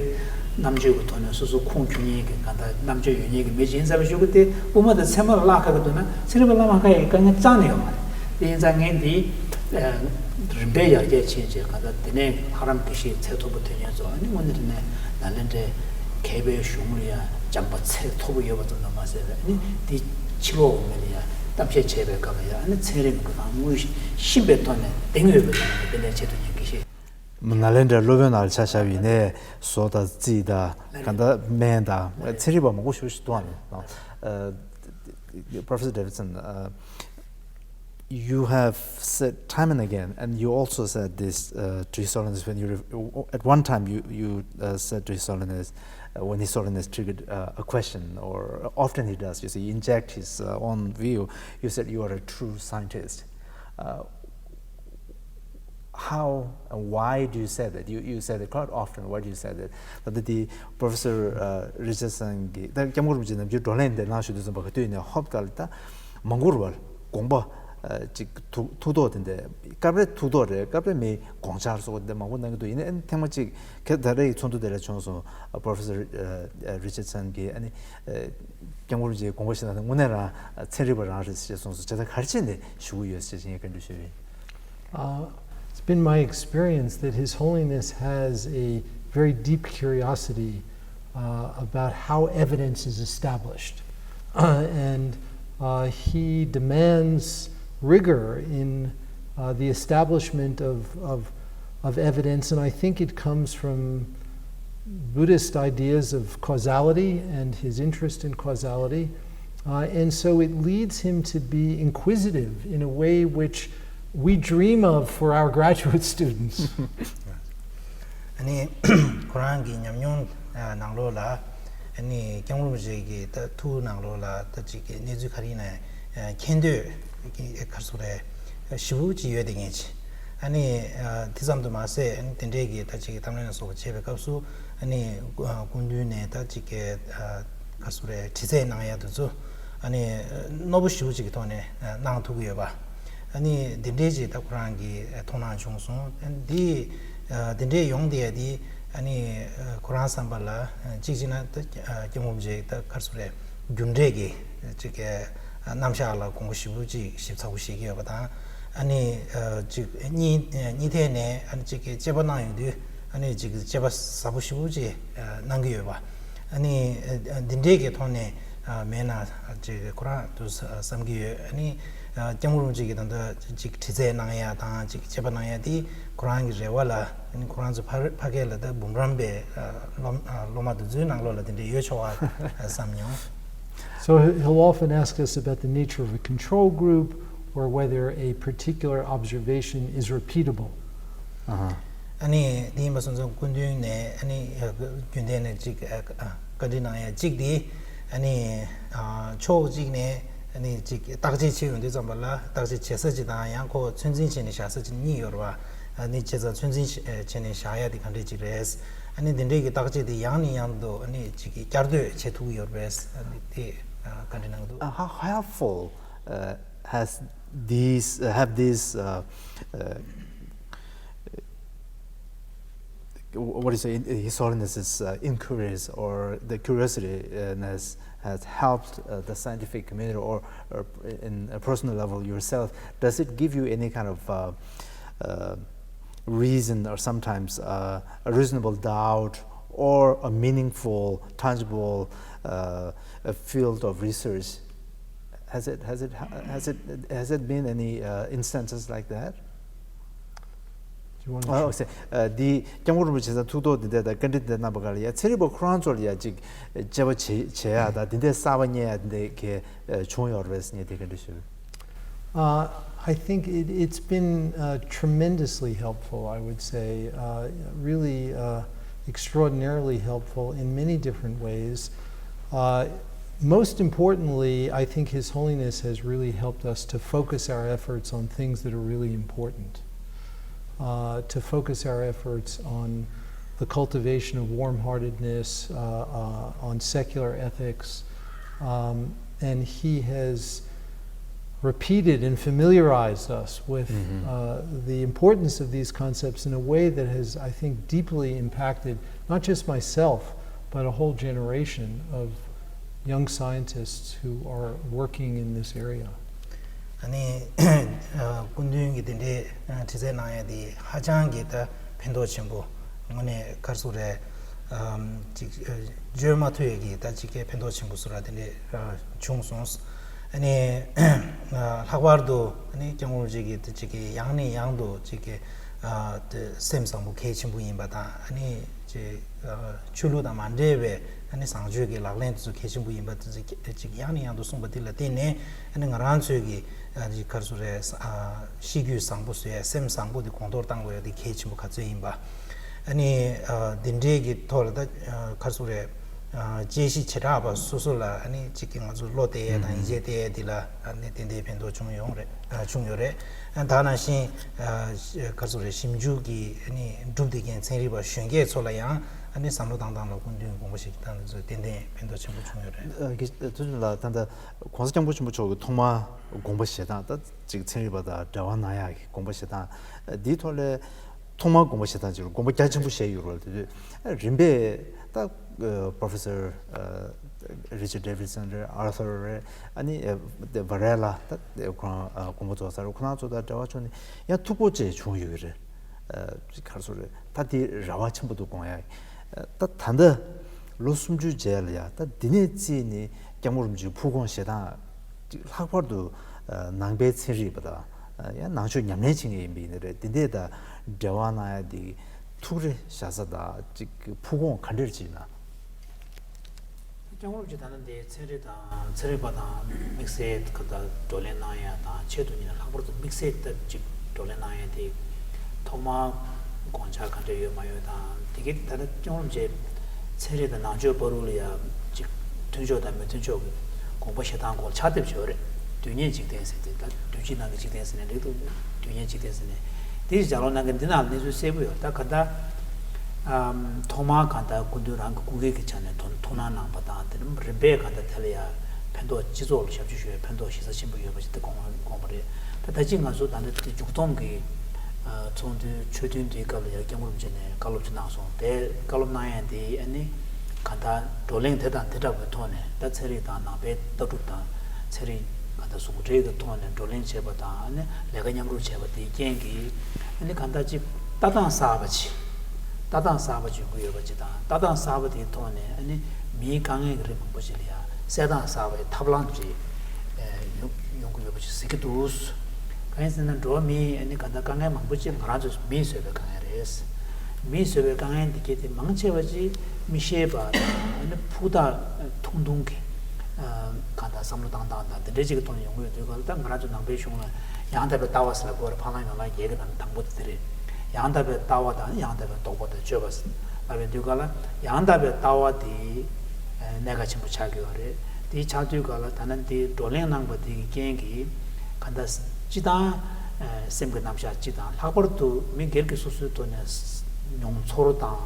རྣམ་དཔྱོད་ཀྱི་ཐོག་ནས་སོ་སོ་ཁུངས་འཁྱོལ་མཁན་གྱི་གང་ལྟར་རྣམ་དཔྱོད་ཡོད་མཁན་གྱི་མི་ཅིག་ཡིན་ཙང་ཞུ་གི་དེ་དབུ་མ་དང་ཚད་མ་ལ་བརླག་ཁག་གི་འདུག་ན་ཚན་རིག་པ་བླ་མ་ཁག་གི་དཀའ་ངལ་རྩ་ནས་ཡོད་མ་རེད། དེ་ཡིན་ཙང་ངས་འདི་རིམ་པས་ཡར་རྒྱས་ཕྱིན་རྗེས་གང་ལྟར་དེ་ནས་ལྷ་རམས་དགེ་བཤེས་ཚད་མཐོ་པོ་ཐོན་མཁན་ཚོ་ཨ་ནི་དངོས་གནས་དྲང་གནས་ནཱ་ལེནྡྲའི་མཁས་པའི་གཞུང་ལ་ཡང་སྦྱངས་པ་ཚད་མཐོ་པོ་ཡོད་པ་ཙམ་དུ་མ་ཟད་པའི་ཨ་ནི་འདི་ཕྱི་ལོགས་འོག་མ་ལ་ཡང་གཏམ་བཤད་བྱས་པའི་སྐབས་ལ་ཡང་ཨ་ནི་ཚན་རིག་གི་སྒང་དངོས་ཤིང་པའི་ཐོག་ནས་གདེང་ཡོད་པའི་ཐོག་ནས་དེ་འདྲའི་ཆེད་དུ་ཉན་དགེ་བཤེས། ནཱ་ལེནྡྲའི་སློབ་དཔོན་ནང་ལ་ཆ་བཞག་པ་ཡིན་ནའི་བཟོ་དང་རྩིས་དང་གང་ལྟར་སྨན་དང་ཚན་རིག་པ་མང་པོ་ཞིག་ཞིག་འདུག་ཨ་ནི། Professor Davidson, uh, you have said time and again, and you also said this uh, to His Holiness when you, re- at one time you, you uh, said to His Holiness, uh, when His Holiness triggered uh, a question, or often he does, you see, he inject his uh, own view, you said you are a true scientist. Uh, how and why do you say that? You, you say that quite often. Why do you say that? ད་ལྟ་དེ་Professor uh, Richardson གིས་ད་སྐྱབས་མགོན་རིན་པོ་ཆེ་ནམ་རྒྱུན་བགྲོ་གླེང་འདི་གནང་ཞུ་དུས་ཙམ་པ་ག་དུས་ནས་ཧོབ་ག་ལ་ད་མང་པོ་རེད་བ། དགོངས་པ་ཅིག་ཐུགས་ཐུགས་ཐོག་དེ་འདྲ་སྐབས་རེ་ཐུགས་ཐོག་རེད། སྐབས་རེ་མི་དགོངས་འཆར་སོགས་དེ་མང་པོ་གནང་གི་འདུག་ཡིན་ནའི་ཨ་ནི་ཐེངས་མ་གཅིག་ཁྱེད་ད་རེས་ཀྱི་ཚོགས་འདུ་དེ་ལ་བྱུང་སོང་། Professor Richardson གིས་ཨ་ནི་སྐྱབས་མགོན་རིན་པོ་ཆེའི་དགོངས་པ་བཞེས་སྟངས་དེ་དངོས་གནས་རང་ཚན་རིག་པ་རང་རེད་ཅེས་གསུངས་སོང་། བྱས་ཙང་ག་རེ་བྱས་ནས་ཞུ་གི་ཡོད་ཅེས་ངས་བཀའ་འདྲི་ཞུས་པ་ཡིན། ཨ། It's been my experience that His Holiness has a very deep curiosity uh, about how evidence is established. Uh, and uh, he demands rigor in uh, the establishment of, of, of evidence, and I think it comes from Buddhist ideas of causality and his interest in causality. Uh, and so it leads him to be inquisitive in a way which we dream of for our graduate students. ཨ་ནི་ཁོ་རང་གི་ཉམས་མྱོང་ནང་ལོགས་ལ་ཨ་ནི་སྐྱབས་མགོན་རིན་པོ་ཆེ་གི་ད་ཐུགས་ནང་ལོགས་ལ་ད་ཅིག་གི་གནས་ཚུལ་ག་རེ་ཡིན་ན་མཁྱེན་འདོད་ག་རེ་ཟེར་དགོས་རེད། ཞེ་པོ་ཅིག་ཡོད་དེ་ངེས་ཅི། ཨ་ནི་དེ་ཙམ་དུ་མ་ཟད་ཨ་ནི་དེ་འདྲའི་གི་ད་ཅིག་གཏམ་གླེང་ལ་སོགས་པ་བྱེད་པའི་སྐབས་སུ་ཨ་ནི་སྐུ་མདུན་ནས་ད་ཅིག་གི་ག་རེ་ཟེར་དགོས་རེད། དྲི་རྩད་གནང་ཡ་དེ་ཚོ་ཨ་ནི་རྣོ་པོ་ཞེ་པོ་ཅིག་གི་ཐོག་ནས་གནང་ཐུབ་ཀྱི་ཡོད་པ། ཨ་ནི་འདི་འདྲའི་ཅིག་ད་ཁོ་རང་གི་མཐོང་སྣང་བྱུང་སོང་། ཨ་ནི་འདི་འདི་འདྲའི་ཡོང་བསྡད་ཡ་འདི་ཨ་ནི་ཁོ་རང་བསམ་པ་ལ་གཅིག་བྱས་ན་ད་སྐྱབས་མགོན་རིན་པོ་ཆེ་ད་ག་རེ་ཟེར་དགོས་རེད། རྒྱུ་འབྲས་ཀྱི་ཅིག་གི་རྣམ་གཞག་ལ་དགོངས་པ་ཞེ་པོ་ཅིག་ཞིབ་ཚགས་པོ་བཞེས་ཀྱི་ཡོད་པ་དང་། ཨ་ནི་ཅིག་གཉིས་གཉིས་ཐད་ནས་ཨ་ནི་ཅིག་གི་དཔྱད་པ་གནང་ཡོང་དུས་ཨ་ནི་ཅིག་དཔྱད་པ་ཟབ་པོ་ཞེ་པོ་ཅིག་གནང་གི་ཡོད་པ། ཨ་ནི་འདི་འདྲའི་གི་ཐོག་ནས་མེད་ན་ཅིག་ཁོ་རང་དུ་བསམ་གྱི་ཡོད། ཨ་ནི་སྐྱབས་མགོན་རིན་པོ་ཆེ་གི་ད་ལྟ་ཅིག་དྲི་རྩད་གནང་ཡ་དང་ཅིག་དཔྱད་པ་གནང་ཡ་དེ་ཁོ་རང་གི་རེ་བ་ལ་ཨ་ནི་ཁོ་རང་ཚོ་ཕ་ཕ་སྐད་ལ་ད་འབུམ་རམས་པའི་སློབ་སློབ་མ་དེ་ཚོའི་ནང་ལོགས་ལ་དེ་འདྲ་ཡོད་ཆོག་པ་བསམ་མྱོང་། So he'll often ask us about the nature of a control group or whether a particular observation is repeatable. ཨ་ནི་དེ་ཡིན་པ་སོང་ཙང་སྐུ་མདུན་ནས་ཨ་ནི་རྒྱུན་ལྡན་ནས་ཅིག་བཀའ་འདྲི་གནང་ཡ་གཅིག་དེ་ཨ་ནི་ཕྱོགས་གཅིག་ནས་ཨ་ནི་ཅིག་བརྟག་དཔྱད་བྱེད་ཡོང་དུས་ཙམ་པ་ལ་བརྟག་དཔྱད་བྱེད་ས་གཅིག་དང་ཡང་ཁོ་ཚོད་འཛིན་བྱས་ནས་བཞག་ས་གཅིག་གཉིས་ཡོད་རེད་བ། ཨ་ནི་བྱས་ཙང་ཚོད་འཛིན་བྱས་ནས་བཞག་ཡ་དེ་ག་འདྲས་ཅིག་རེད། ཨ་ནི་དེ་འདྲས་ཀྱི་བརྟག་དཔྱད་དེ་ཡང་ནས་ཡང་དུ་ཨ་ནི་ཅིག་གི་བསྐྱར་ཟློས་བྱེད་ཐུབ་ཀྱི་ཡོད་རེད། ཨ་ནི་དེ་བཀའ་འདྲི་གནང་གི་འདུག How helpful uh, has these uh, have these uh, uh, what is it, His Holiness's uh, inquiries or the curiosity uh, has, has helped uh, the scientific community or, or in a personal level yourself? Does it give you any kind of uh, uh, reason or sometimes uh, a reasonable doubt or a meaningful, tangible uh, a field of research? Has it has it has it has it been any uh, instances like that? Do you want Oh, to? Okay. འདི་སྐྱབས་མགོན་རིན་པོ་ཆེ་ཚང་ཐུགས་ཐོག་འདི་འདྲ་དང་བཀའ་འདྲི་འདི་གནང་པ་ག་ལ་ཡ་ཚན་རིག་པ་ཁོ་རང་ཚོར་ཡ་ཅིག་དཔྱད་པ་བྱེད་བྱེད་ཡ་དང་འདི་འདྲའི་གསར་པ་རྙེད་ཡ་འདི་འདྲའི་གལ་བྱུང་ཡོད་རེད་ངས་དེ་བཀའ་འདྲི་ཞུ། Uh, I think it, it's been uh, tremendously helpful, I would say, uh, really uh, extraordinarily helpful in many different ways. Uh, most importantly, I think His Holiness has really helped us to focus our efforts on things that are really important, uh, to focus our efforts on the cultivation of warm heartedness, uh, uh, on secular ethics. Um, and he has repeated and familiarized us with uh, the importance of these concepts in a way that has, I think, deeply impacted not just myself, but a whole generation of young scientists who are working in this area. ཨ་ནི་སྐུ་མདུན་གྱིས་དེ་འདྲའི་དྲི་རྩད་གནང་ཡ་དེ་ཧ་ཅང་གི་ད་ཕན་ཐོགས་ཆེན་པོ་དངོས་གནས་ག་རེ་ཟེར་དགོས་རེད། ཅིག་བརྗོད་མ་ཐུབ་ཡ་གི་ད་ཅིག་གི་ཕན་ཐོགས་ཆེན་པོ་ཟེར་བ་དེ་འདྲ་བྱུང་སོང་། ཨ་ནི་ལྷག་པར་དུ་ཨ་ནི་སྐྱབས་མགོན་རིན་པོ་ཆེ་གིས་ད་ཅིག་གི་ཡང་ནས་ཡང་དུ་ཅིག་གི་དེ་སེམས་བཟང་པོ་གལ་ཆེན་པོ་ཡིན་པ་དང་ཨ་ནི་ཅིག་ཆོས་ལུགས་དང་མ་འབྲེལ་བའི་ཨ་ནི་བཟང་སྤྱོད་ཀྱི་ལག་ལེན་དེ་ཚོ་གལ་ཆེན་པོ་ཡིན་པ་དེ་ཚོ་ཅིག་ཡང་ནས་ཡང་དུ་གསུངས་པ་དེ་ལ་བརྟེན་ནས་ཨ་ནི་ང་རང་ཚོས་ཀྱི་ཨ་ནི་ག་རེ་ཟེར་དགོས་རེད། ཤེས་རྒྱུད་བཟང་པོ་བཟོ་ཡ་སེམས་བཟང་པོ་དེ་གོང་མཐོར་བཏང་དགོས་ཡ་དེ་གལ་ཆེན་པོ་ག་ཚོད་ཡིན་པ། ཨ་ནི་འདི་འདྲའི་གི་ཐོག་ལ་ད་ག་རེ་ཟེར་དགོས་རེད། དཔྱད་གཞི་བྱེ་བྲག་པ་སོ་སོ་ལ་ཨ་ནི་གཅིག་གི་ང་ཚོ་བློ་གཏད་ཡས་དང་ཡིད་ཆེས་གཏད་ཡས་འདི་ལ་ཨ་ནི་ཏན་ཏན་ཕན་ཐོགས་བྱུང་ཡོང་རེད། བྱུང་ཡོད་རེད། ད་ནང་བཞིན་ག་རེ་ཟེར་དགོས་རེད། ཞིབ་འཇུག་གི་ཨ་ནི་གྲུབ་བསྡད་མཁན་ཚན་རིག་པ་གཞོན་སྐྱེས་ཚོ་ལ་ཡང་ཨ་ནི་བསམ་བློ་བཏང་སྟངས་ལ་སྐུ་མདུན་དགོངས་པ་བཞེས་སྟངས་དེ་ཚོ་ཏན་ཏན་ཕན་ཐོགས་ཆེན་པོ་བྱུང་ཡོད་རེད། ཐུགས་རྗེ་ལགས། ད་ལྟ་༸གོང་ས་༸སྐྱབས་མགོན་ཆེན་པོ་མཆོག་གི་ཐོག་མར་དགོངས་པ་བཞེས་སྟངས་ད་ཅིག་ཚན་རིག་པ་དང་འབྲེལ་བ་གནང་ཡག་གི་དགོངས་པ་བཞེས་སྟངས་འདིའི་ཐོག་ལ། ཐོག་མར་དགོངས་པ་བཞེས་སྟངས་ཅིག་རུ་དགོངས་པ་རྒྱ་ཆེན་པོ་བཞེས་ཡོད་རེད། དེ་དུས་རིམ་པས་ད་Professor Richard Davidson རེད། Arthur རེད། ཨ་ནི་Varela ད་ཁོ་རང་དགོངས་པ་རྫོགས་ཚར་རེད། ཁོ་རང་ཚོ་དང་འབྲེལ་བ་བྱུང་ནས་ཡང་ཐུག་པོ་བཅས་བྱུང་ཡོད་རེད། ག་རེ་ཟེར་རེད། ད་དེ་རེ་བ་ཆེན་པོ་འདུག་དགོངས་ཡ། ད་ད་ལྟ་ལོ་སུམ་ཅུ་རྗེས་ལ་ཡ། ད་འདི་ནས་བརྩིས་ནས་སྐྱབས་མགོན་རིན་པོ་ཆེའི་ཕུགས་དགོངས་བཞེས་སྟངས་ལྷག་པར་དུ་ནང་པའི་ཚན་རིག་པ་དང་ཡང་ནང་ཆོས་ཉམས་ལེན་བྱེད་མཁན་ཡིན་པ་ཡིན་ན་རེད། འདི་འདྲས་དང་འབྲེལ་བ་གནང་ཡ་འདི་ཐུགས་རེ་བཞག་ས་དང་ཅིག་ཕུགས་དགོངས་ག་འདྲས་བྱེད་ན། སྐྱབས་མགོན་རིན་པོ་ཆེ་ད་ལྟ་འདི་ཚན་རིག་དང་ཚན་རིག་པ་དང་དམིགས་བསལ་ག་ད་བགྲོ་གླེང་གནང་ཡ་དང་ཆེད་དུ་ཉིད་ལྷག་པར་དུ་དམིགས་བསལ་ལྟར་ཅིག་བགྲོ་གླེང་གནང་ཡ་དེ་ཐོག་མར་དགོངས་འཆར་ག་འདྲ་ཡོད་མ་ཡོད་དང་དེ་གའི་ད་ལྟ་སྐྱབས་མགོན་རིན་པོ་ཆེ་ཚན་རིག་དང་ནང་ཆོས་བར་དུ་ལ་ཡ་ཅིག་མཐུན་ཕྱོགས་དང་མི་མཐུན་ཕྱོགས་ཀྱི་དགོངས་པ་བཞེས་སྟངས་སྐོར་ཕྱག་དེབ་ཅིག་ཡོད་རེད། དུས་ངན་འཇིག་རྟེན་ཟེར་ཏེ་ད་དུས་ཕྱིས་ནང་གི་འཇིག་རྟེན་ཟེར་ནས་འགྲིག་འདུག་དུས་ངན་འཇིག་རྟེན་ཟེར་ནས་དེ་ཡི་ལྗགས་ཀློག་གནང་མཁན་འདི་ནང་ལ་གནས་ཚུལ་གསལ་པོ་ཡོད། ད་ག་ད་ཨམ་ཐོག་མར་གང་ལྟར་སྐུ་མདུན་རང་གི་སྐུ་སྒེར་གྱི་ཆ་ནས་དོ་ཐུགས་སྣང་གནང་པ་དང་དེ་རིམ་རིམ་པས་གང་ལྟར་དེ་ལ་ཡང་ཕན་ཐོགས་སྤྱི་ཚོགས་ལ་ཞབས་ཕྱི་ཞུ་བའི་ཕན་ཐོགས་གཞི་རྩ་ཆེན་པོ་ཡོད་པ་ཞིག་དེ་དགོངས་དགོངས་པ་རེད། ད་ད་ཅི་ང་ཚོ་ད་ལྟ་དེ་མཇུག་བསྡོམས་ཀྱི་ཨ་ཚོགས་འདུའི་ཆོས་ཐུན་འདིའི་སྐབས་ལ་ཡང་སྐྱབས་མགོན་རིན་པོ་ཆེ་ནས་བཀའ་སློབ་ཅིག་གནང་སོང་། དེ་བཀའ་སློབ་གནང་ཡས་འདི་ཨ་ནི་གང་ལྟར་བགྲོ་གླེང་དེ་དང་དེ་འདྲ་བའི་ཐོག་ནས་ད་ཚན་རིག་དང་ནང་པའི་ལྟ་གྲུབ་དང་ཚན་རིག་གང་ལྟར་ཟུང་འབྲེལ་གྱི་ཐོག་ནས་བགྲོ་གླེང་བྱས་པ་དང་ཨ་ནི་ལས་ཀ་མཉམ་རུབ་བྱས་པ་དེའི་རྐྱེན་གྱིས་ཨ་ནི་གང་ལྟར་ཅིག་ལྟ་སྟངས་གསར་པ་ཅིག་ལྟ་སྟངས་གསར་པ་ཅིག་ཡོང་གི་ཡོད་པ་ཅིག་དང་ལྟ་སྟངས་གསར་པ་དེའི་ཐོག་ནས་ཨ་ནི་མིའི་དཀའ་ངལ་གྱི་རིགས་མང་པོ་ཅིག་ལ་ཡང་སེལ་སྟངས་གསར་པའི་ཐབས་ལམ་ཅིག་ཡོང་ཡོང་གི་ཡོད་པ་ཅིག་གཟིགས་ཀྱི་འདུག་གང་ཡིན་ཟེར་ན་འགྲོ་བ་མིའི་ཨ་ནི་གང་ལྟར་དཀའ་ངལ་མང་པོ་ཅིག་ང་རང་ཚོས་མིས་བཟོས་པའི་དཀའ་ངལ་རེད། མིས་བཟོས་པའི་དཀའ་ངལ་འདི་གས་དེ་མང་ཆེ་བ་ཅིག་མི་ཤེས་པ་དང་ཨ་ནི་ཕུགས་ཐག་ཐུང་ཐུང་གི་གང་ལྟར་བསམ་བློ་བཏང་སྟངས་དང་དེ་འདྲའི་ཅིག་གི་ཐོག་ནས་ཡོང་གི་ཡོད་དུས་ག་ལ་ད་ང་རང་ཚོ་ནང་པའི་གཞུང་ལ་ཡང་དག་པའི་ལྟ་བ་ཟེར་ལ་གོ་རེ་འཕགས་ལམ་ཡན་ལག་བརྒྱད་ཀྱི་ནང་ནས་དང་པོ་དེ་དེ་རེད། ཡང་དག་པའི་ལྟ་བ་དང་ཡང་དག་པའི་རྟོགས་པ་དང་དཔྱོད་པ་ལབ་པའི་དུས་ག་ལ་ཡང་དག་པའི་ལྟ་བ་དེ་གནད་འགག་ཆེན་པོ་ཆགས་ཀྱི་ཡོད་རེད། དེ་ཆགས་དུས་ག་ལ་ད་ནི་དེ་བགྲོ་གླེང་གནང་པ་དེ་གི་རྐྱེན་གྱིས་ག་ད་སྤྱི་དང་སེམས་ཀྱི་རྣམ་གཞག་སྤྱི་དང་ལྷག་པར་དུ་མི་སྒེར་གྱི་སོ་སོའི་ཐོག་ནས་མྱོང་ཚོར་དང་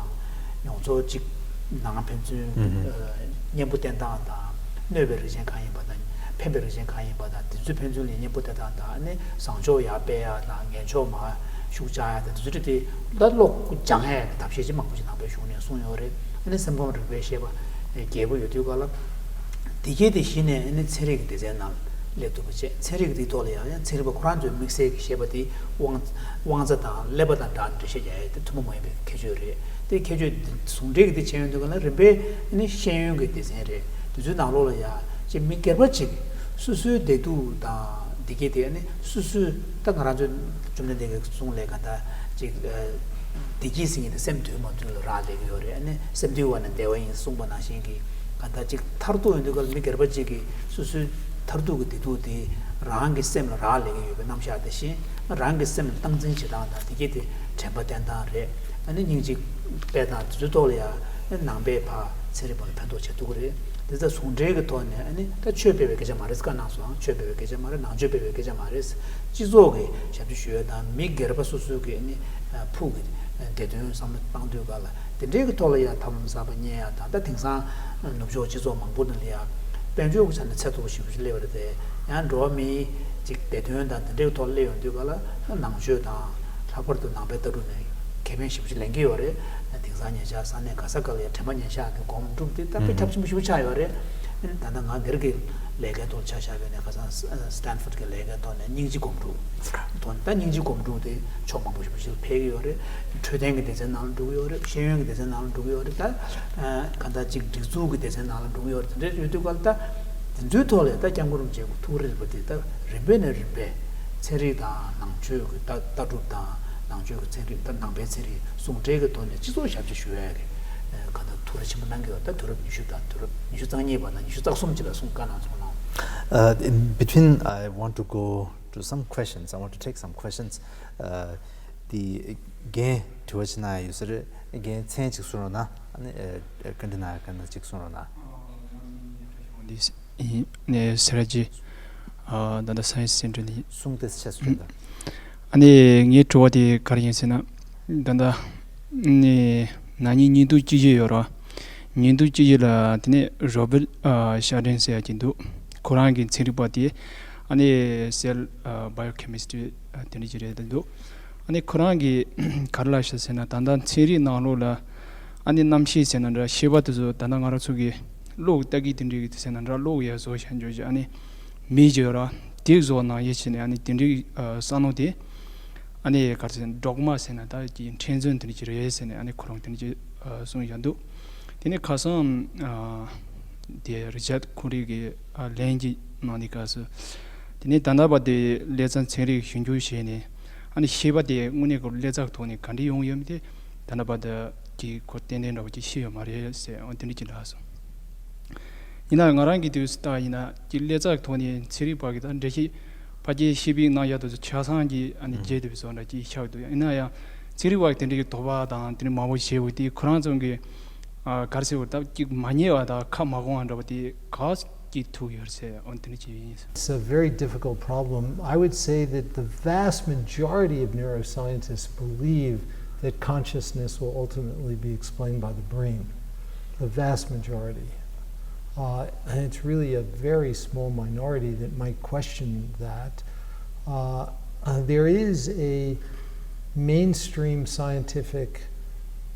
མྱོང་ཚོར་གཅིག་ནང་ཕན་ཚུན་གཉེན་པོ་བསྟེན་སྟངས་དང་གནོད་པའི་རིགས་ཅན་གང་ཡིན་པ་དང་ཕན་པའི་རིགས་ཅན་གང་ཡིན་པ་དང་དེ་ཚོའི་ཕན་ཚུན་ལ་གཉེན་པོ་བསྟེན་སྟངས་དང་ནི་བཟང་ཕྱོགས་ཡར་སྤེལ་ཡག་དང་ངན་ཕྱོགས་མར་ཤུགས་རྒྱག་ཡག་དང་དེ་ཚོ་དེ་ད་བློ་སྦྱང་ཡག་གི་ཐབས་ཤེས་ཅིག་མང་པོ་ཅིག་ནང་པའི་གཞུང་ནས་གསུངས་ཡོད་རེད། ཨ་ནི་སེམས་ཁམས་རིག་པའི་བཤད་པ་རྒྱས་པོ་ཡོད་དུས་ག་ལ། དེ་གས་དེ་གཞི་ནས་ཨ་ནི་ཚན་རིག་གི་སྡེ་ཚན་ནང་སླེབས་ཐུབ་པ་བྱས། ཚན་རིག་གི་དེའི་ཐོག་ལ་ཡང་ཡང་ཚན་རིག་པ་ཁོ་རང་ཚོའི་དམིགས་བསལ་གྱི་བཤད་པ་དེ་དབང་དབང་རྩ་དང་ཀླད་པ་དང་སྦྲགས་འགྲེལ་བཤད་རྒྱག་ཡ་དེ་ཐུན་མོང་མ་ཡིན་པའི་ཁྱད་ཆོས་རེད། དེ་ཁྱད་ཆོས་དེ་ཟུང་འབྲེལ་གྱི་དེ་བྱས་ཡོང་དུས་ག་ལ་རིམ་པས་ཨ་ནི་ཤེས་ཡོན་གྱི་སྡེ་ཚན་རེད། དེ་ཚོའི་ནང་ལོགས་ལ་ཡང་ཅིག་མི་སྒེར་པ་ཅིག་སོ་སོའི་བདེ་སྡུག་དང་འདི་གས་དེ་ཨ་ནི་སོ་སོའི་ད་ང་རང་ཚོའི་བཅོམ་ལྡན་འདས་ཀྱི་གསུང་ལས་ག་ད་ཅིག་བདེ་སྐྱིད་ཟེར་མཁན་དེ་སེམས་འདུལ་མ་འདུལ་ལ་རག་ལས་ཀྱི་ཡོད་རེད། ཨ་ནི་སེམས་འདུལ་བ་ནི་བདེ་བ་ཡིན་གསུངས་པ་ནང་བཞིན་གྱི་ག་ད་ཅིག་མཐར་ཐུག་ཡོང་དུས་ག་ལ་མི་སྒེར་པ་ཅིག་གིས་སོ་སོའི་མཐར་ཐུག་གི་བདེ་སྡུག་དེ་རང་གི་སེམས་ལ་རག་ལས་ཀྱི་ཡོད་པའི་རྣམ་གཞག་དེ་བཞིན་རང་གི་སེམས་ལ་སྟངས་འཛིན་བྱེད་སྟངས་དང་དེ་གས་དེ་དྲན་པ་བསྟེན་སྟངས་རེད། ཨ་ནི་སྙིང་རྗེ་སྤེལ་སྟངས་དེ་ཚོའི་ཐོག་ལ་ཡང་ནང་པའི་ཕར་ཚན་རིག་པ་ལ་ཕན་ཐོགས་བྱེད་ཐུབ་ཀྱི་རེད། དེ་ཚོ་ཟུང་འབྲེལ་གྱི་ཐོག་ནས་ཨ་ནི་ད་ཆོས་སྤེལ་བའི་སྐད་ཆ་མ་རེད། བཀའ་གནང་སོང་། ཆོས་སྤེལ་བའི་སྐད་ཆ་མ་རེད། ནང་ཆོས་སྤེལ་བའི་སྐད་ཆ་མ་རེད། སྤྱི་ཚོགས་ཀྱི་ཞབས་ཕྱི་ཞུ་ཡ་དང་མི་སྒེར་པ་སོ་སོའི་གི་ཨ་ནི་ཕུགས་ཀྱི་བདེ་དོན་བསམ་བློ་བཏང་དུས་ག་ལ་དེ་འབྲེལ་གྱི་ཐོག་ལ་ཡང་ཐབས་ལམ་གསར་པ་རྙེད་ཡ་དང་ད་དེང་སང་ནུབ་ཕྱོགས་སྤྱི་ཚོགས་མང་པོ་ནང་ལ་ཡང་དཔལ་འབྱོར་གྱི་ཆ་ནས་ཚད་མཐོ་པོ་ཞེ་པོ་ཅིག་སླེབས་པ་རེད་དེ། ཡང་འགྲོ་བ་མིའི་ཅིག་བདེ་དོན་དང་དེ་འབྲེལ་ཐོག་སླེབས་ཡོང་དུས་ག་ལ་ནང་ཆོས་དང་ལྷག་པར་དུ་ནང་པའི་ལྟ་གྲུབ་ནས་ཁེ་ཕན་ཞེ་པོ་ཅིག་ལེན་གྱི་ཡོད་རེད། དེང་སང་ཉེ་ཆར་ས་གནས་ག་ས་ག་ལ་ཡང་དྲན་པ་ཉེར་བཞག་གི་སྒོམ་སྒྲུབ་དེ་ད་དཔེ་ཁྱབ་ཆེན་པོ་ཞེ་པོ་ཆགས་ཡོད་རེད། ད་ལྟ་ང་སྒེར་གྱི་ལས་ཀའི་ཐོག་ཆ་བཞག་པ་ཡིན་ན་ཁ་སང་སི་ཏན་ཕོར་གྱི་ལས་ཀའི་ཐོག་ནས་སྙིང་རྗེ་སྒོམ་སྒྲུབ་ཐོག་ནས་ད་སྙིང་རྗེ་སྒོམ་སྒྲུབ་དེ་ཕྱོགས་མང་པོ་ཞེ་པོ་ཅིག་ལ་ཕེབས་ཀྱི་ཡོད་རེད། འཕྲོད་བསྟེན་གྱི་སྡེ་ཚན་ནང་ལ་འགྲོ་གི་ཡོད་རེད། ཤེས་ཡོན་གྱི་སྡེ་ཚན་ནང་ལ་འགྲོ་གི་ཡོད་རེད། ད་གང་ལྟར་ཅིག་སྒྲིག་འཛུགས་ཀྱི་སྡེ་ཚན་ནང་ལ་འགྲོ་གི་ཡོད་རེད། དེ་འདྲ་ཡོད་དུས་ག་ལ་ད་དེ་ཚོའི་ཐོག་ལ་ད་སྐྱབས་མགོན་རིན་པོ་ཆེའི་ཐུགས་རེ་རེད་པ་དེ་ད་རིམ་པས་ནས་རིམ་པས་ཚན་རིག་དང་ནང་ཆོས་ཀྱི་ལྟ་ལྟ་གྲུབ་དང་ནང་ཆོས་ཀྱི་ཚན་རིག་ད་ནང་པའི་ཚན་རིག་ཟུང་འབྲེལ་གྱི་ཐོག་ནས་སྤྱི་ཚོགས་ཞབས་ཕྱི་ཞུ་ཡ་གི་གང་ལྟར་ཐུགས་རེ་ཆེན་པོ་གནང་གི་ཡོད། ད་དུས་རབས་ཉི་ཤུ་དང་དུས་རབས་ཉི་ཤུ་རྩ་གཉིས་པ་དང་ཉི་ཤུ་རྩ་གསུམ་ཅིག་ལ་གསུང་བཀའ་གནང་སོང་ལ། Uh, in between, I want to go to some questions. I want to take some questions. Uh, the རྒན་དྲི་བ་ཅིག་གནང་ཡ་ཡོད་ས་རེད། རྒན་མཚན་ཅིག་གསུང་རོགས་གནང་། ཨ་ནི་བཀའ་འདྲི་གནང་ཡ་ག་ན་ཅིག་གསུང་རོགས་གནང་། འདི་ཡིན་ནས་སེ་ར་བྱེས་ད་ལྟ་སའེན་སི་སེན་ཊར་ལ་ཡིན། གསུང་དེ་ཆེ་སུ་ད། ཨ་ནི་ངའི་དྲི་བ་དེ་ག་རེ་ཡིན་ཟེར་ན། ད་ལྟ་ནི་ན་ནིང་ཉིས་སྟོང་བཅུ་བཞི་ཡོད་ར། ཉིས་སྟོང་བཅུ་བཞི་ལ་དེ་ནས་རོ་བེར་ཤར་ཌན་ཟེར་ཡ་ཅིག་འདུག་ཁོ་རང་གི་ཚན་རིག་པ་དེ་ཨ་ནི་སེལ་བྷ་ཡོ་ཁེ་མི་སི་ཊི་རི་དེ་འདྲ་ཅིག་རེད་འདུག་ཨ་ནི་ཁོ་རང་གིས་ག་རེ་ལབ་ཤག་ཟེར་ན། ད་ལྟ་ཚན་རིག་ནང་ལོགས་ལ་ཨ་ནི་རྣམ་ཤེས་ཟེར་ན་འདྲ་ཤེས་པ་དེ་ཚོ་ད་ལྟ་ང་རང་ཚོ་གི་གློག་ལྟ་གི་དེ་འདྲའི་གི་ཟེར་ན་འདྲ་གློག་ཡར་བཟོ་བྱ་འཇོག་ཅིག་ཨ་ནི་མི་བརྗོད་ར་དེ་བཟོ་ནང་ཡེ་བྱས་ནས་ཨ་ནི་དེ་འདྲའི་བསམ་བློ་དེ་ ཨ་ནི་ག་རེ་ཟེར་ན་ཌོག་མ་ཟེར་ན་ད་ཀྱི་མཁྲེགས་འཛིན་དེ་འདྲ་ཅིག་རེད་ཟེར་ནས་ཨ་ནི་ཁོ་རང་དེ་འདྲ་ཅིག་གསུངས་བཞག་འདུག་དེ་ནས་ཁ་སང་དེ་རི་ཅར་ཁོང་རིགས་ཀྱི་ལན་ཅིག་གནང་དུས་སྐབས་སུ། དེ་ནས་ད་ལྟ་བར་དུ་ཀླད་རྩ་ཚན་རིག་ཞིབ་འཇུག་བྱས་ནས་ཨ་ནི་ཤེས་པ་དེ་དངོས་གནས་ཁོ་ཀླད་རྩ་ཐོག་ནས་ག་འདྲ་ཡོང་ཡོད་མེད་དེ་ད་ལྟ་བར་དུ་ཀྱི་ཁོ་ཏན་ཏན་འདྲ་བོ་ཅིག་ཤེས་ཡོད་མ་རེད་ཟེར་འོ་དེ་འདྲ་ཅིག་ལབ་སོང་། ཡིན་ན་ང་རང་གི་དུས་སུ་ལྟ་ཡིན་ན་ཀྱི་ཀླད་རྩ་ཐོག་ནས་ཚན་རིག་པ་གི་ད་འགྲེལ་བཤད་ཕལ་ཆེར་ཤེས་པའི་གནང་ཡག་དུས་སུ་ཆ་ཚང་གི་ཨ་ནི་རྒྱས་བསྡུས་པའི་བཟོ་འདྲ་ཅིག་ཆགས་འདུག་ཡིན་ན་ཡང་ཚན་རིག་པ་གི་དེ་འདྲ་གི་དོགས་པ་དང་དེ་འདྲ་མང་པོ་བྱས་འོ་དེ་ཁོ་རང་ཚོ་གི་ཨ་ག་རེ་ཟེར་བ་ད་ཅིག་མ་ཉེས་པ་དང་ཁ་མ་གང་བ་འདྲ་བ་དེ་ག་ཅིག་ཐུག་ཡོད་རེད་ཟེར་འོ་དེ་འདྲ་ཅིག་ཡིན། It's a very difficult problem. I would say that the vast majority of neuroscientists believe that consciousness will ultimately be explained by the brain. The vast majority. Uh, and it's really a very small minority that might question that. Uh, uh, there is a mainstream scientific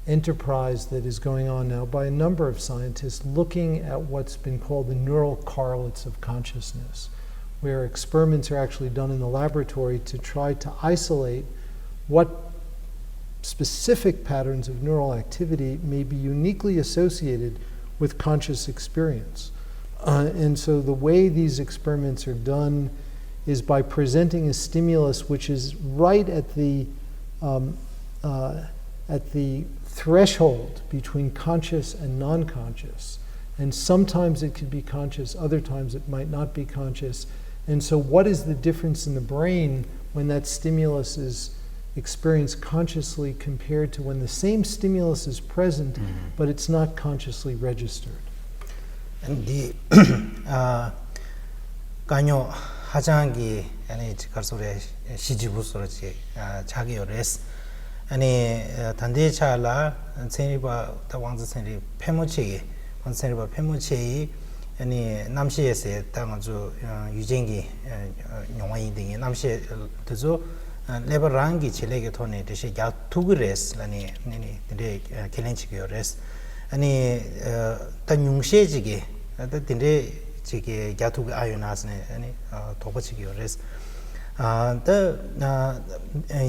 enterprise that is going on now by a number of scientists looking at what's been called the neural correlates of consciousness, where experiments are actually done in the laboratory to try to isolate what specific patterns of neural activity may be uniquely associated with conscious experience. Uh, and so the way these experiments are done is by presenting a stimulus which is right at the um, uh, at the threshold between conscious and non-conscious. And sometimes it could be conscious, other times it might not be conscious. And so, what is the difference in the brain when that stimulus is experienced consciously compared to when the same stimulus is present, but it's not consciously registered? འདི་དཀའ་རྙོག་ཧ་ཅང་གི་ཨ་ནི་ཅིག་ག་རེ་ཟེར་རེད། གཤིས་ལྗིད་པོ་བཟོ་འདྲ་ཅིག་ཆགས་ཀྱི་ཡོད་རེད། ཨ་ནི་ད་ལྟའི་ཆ་ལ་ཚན་རིག་པ་ད་དབང་རྩ་ཚན་རིག་ཕལ་མོ་ཆེ་གིས་དབང་རྩ་ཚན་རིག་པ་ཕལ་མོ་ཆེ་ཡིས་ཨ་ནི་རྣམ་ཤེས་ཟེར་ད་ང་ཚོ་ཡུལ་ཅན་གྱི་མྱོང་བ་ཡིན་དེ་ངས་རྣམ་ཤེས་དེ་ཚོ་ཀླད་པ་རང་གི་བྱེད་ལས་ཀྱི་ཐོག་ནས་འགྲེལ་བཤད་རྒྱག་ཐུབ་ཀྱི་རེད་ལབ་ནས་ཨ་ནི་དེ་འདྲའི་ཁས་ལེན་བྱེད་ཀྱི་ཡོད་རེད། ཨ་ནི་ད་ཉུང་ཤས་ཅིག་གིས་ད་དེ་འདྲའི་ཅིག་གིས་རྒྱག་ཐུབ་ཀྱི་ཨ་ཡོད་ན་ཟེར་ནས་ཨ་ནི་དོགས་པ་བྱེད་ཀྱི་ཡོད་རེད། ད་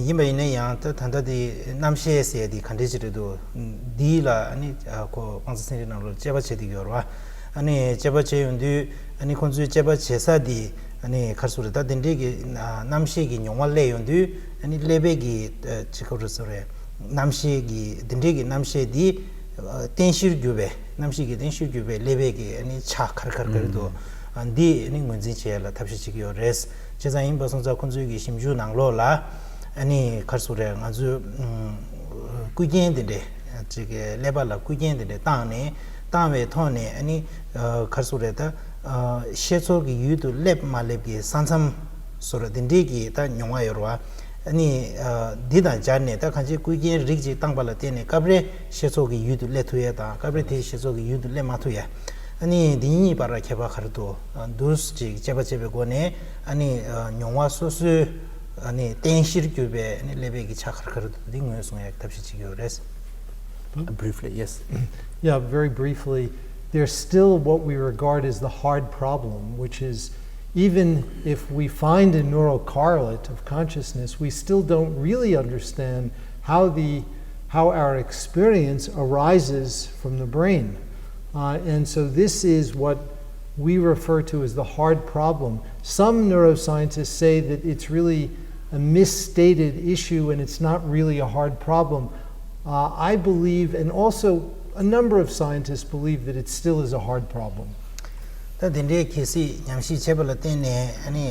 ཡིན་པ་ཡིན་ན་ཡང་ད་ད་ལྟ་དེ་རྣམ་ཤེས་ཟེར་དེ་ག་འདྲས་ཅིག་རེད་འདུག་འདི་ལ་ཨ་ནི་ཁོ་དབང་རྩ་ཚན་རིག་ནང་ལོགས་དཔྱད་པ་བྱེད་བསྡད་ཀྱི་ཡོད་རེད་བ། ཨ་ནི་དཔྱད་པ་བྱས་ཡོང་དུས་ཨ་ནི་ཁོང་ཚོའི་དཔྱད་པ་བྱེད་ས་དེ་ཨ་ནི་ག་རེ་ཟེར་རེད། ད་དེ་འདྲས་ཀྱི་རྣམ་ཤེས་ཀྱི་མྱོང་བ་སླེབས་ཡོང་དུས་ཨ་ནི་ཀླད་པའི་གི་ཅིག་ག་རེ་ཟེར་རེད། རྣམ་ཤེས་ཀྱི་འདི་འདྲའི་གི་རྣམ་ཤེས་འདི་རྟེན་གཞིར་གྱུར་པའི་རྣམ་ཤེས་ཀྱི་རྟེན་གཞིར་གྱུར་པའི་ཀླད་པའི་གི་ཨ་ནི་ཆ་ག་རེ་ག་རེ་ག་རེ་འདུག་འདི་ཨ་ནི་ངོས་འཛིན་བྱེད་ཡ་ལ་ཐབས་ཤེས་བྱེད་ཀྱི་ཡོད་རེད། བྱས་ཙང་ཡིན་པ་སོང་ཙང་ཁོང་ཚོའི་གི་ཞིབ་འཇུག་ནང་ལོགས་ལ་ཨ་ནི་ག་རེ་ཟེར་རེད། ང་ཚོས་རྐུ་རྐྱེན་འདི་འདྲའི་ཅིག་གི་ཀླད་པ་ལ་རྐུ་རྐྱེན་འདི་འདྲའི་བཏང་ནས་བཏང་བའི་ཐོག་ནས་ཨ་ནི་ག་རེ་ཟེར་རེད། ད་ཤེས་ཚོར་གྱི་ཡུལ་དུ་སླེབས་མ་སླེབས་ཀྱི་ས་མཚམས་སོ་ར་དེ་འདྲའི་གི་ད་མྱོང་བ་ཡོད་རེད་བ། ཨ་ནི་འདི་དང་སྦྱར་ནས་ད་གང་ཅི་རྐུ་རྐྱེན་རིགས་ཅིག་བཏང་པ་ལ་བརྟེན་ནས་སྐབས་རེ་ཤེས་ཚོར་གྱི་ཡུལ་དུ་སླེབས་ཐུབ་ཡ་དང་སྐབས་རེ་དེ་ཤེས་ཚོར་གྱི་ཡུལ་དུ་སླེབས་མ་ཐུབ་ཡ། ཨ་ནི་འདི་གཉིས་བར་ལ་ཁྱད་པར་ག་རེ་འདུག་འདུག་ཅིག་དཔྱད་པ་བྱས་པའི་སྒོ་ནས་ཨ་ནི་མྱོང་བ་སོ་སོའི་ཨ་ནི་རྟེན་གཞིར་གྱུར་པའི་ཨ་ནི་ཀླད་པའི་གི་ཆ་ག་རེ་ག་རེ་འདུག་འདི་ངོས་བཟུང་ཡ་གི་ཐབས་ཤེས་བྱེད་ཀྱི་ཡོད་རེད། Briefly, yes. Yeah, very briefly, there's still what we regard as the hard problem, which is even if we find a neural correlate of consciousness, we still don't really understand how the how our experience arises from the brain. Uh, and so this is what we refer to as the hard problem. Some neuroscientists say that it's really a misstated issue and it's not really a hard problem. Uh, I believe, and also a number of scientists believe, that it still is a hard problem. ད་དེ་འདྲའི་གལ་སྲིད་ཉམས་ཞིབ་བྱས་པ་ལ་བརྟེན་ནས་ཨ་ནི་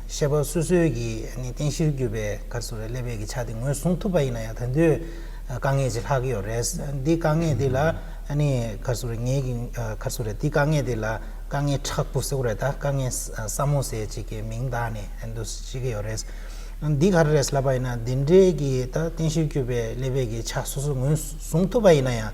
ཤེས་པ་སོ་སོའི་གི་ཨ་ནི་རྟེན་གཞིར་གྱུར་པའི་ག་རེ་ཟེར་རེད། ཀླད་པའི་གི་ཆ་དེ་ངོས་བཟུང་ཐུབ་པ་ཡིན་ན་ཡང་ད་དུང་དཀའ་ངལ་ཅིག་ལྷག་གི་ཡོད་རེད། འདི་དཀའ་ངལ་དེ་ལ་ཨ་ནི་ག་རེ་ཟེར་རེད། ངས་གི་ག་རེ་ཟེར་རེད། འདི་དཀའ་ངལ་དེ་ལ་དཀའ་ངལ་ཁྲག་པོ་ཟེར་དགོས་རེད། ད་དཀའ་ངལ་ས་ས་མོ་ཟེར་ཅིག་གི་མིང་བཏགས་ནས་ཨ་ནི་འདུག་བྱེད་ཀྱི་ཡོད་རེད། འདི་ག་རེ་རེད་ལབ་པ་ཡིན་ན་འདི་འདྲའི་གི་ད་རྟེན་གཞིར་གྱུར་པའི་ཀླད་པའི་གི་ཆ་སོ་སོ་ངོས་བཟུང་ཐུབ་པ་ཡིན་ན་ཡང་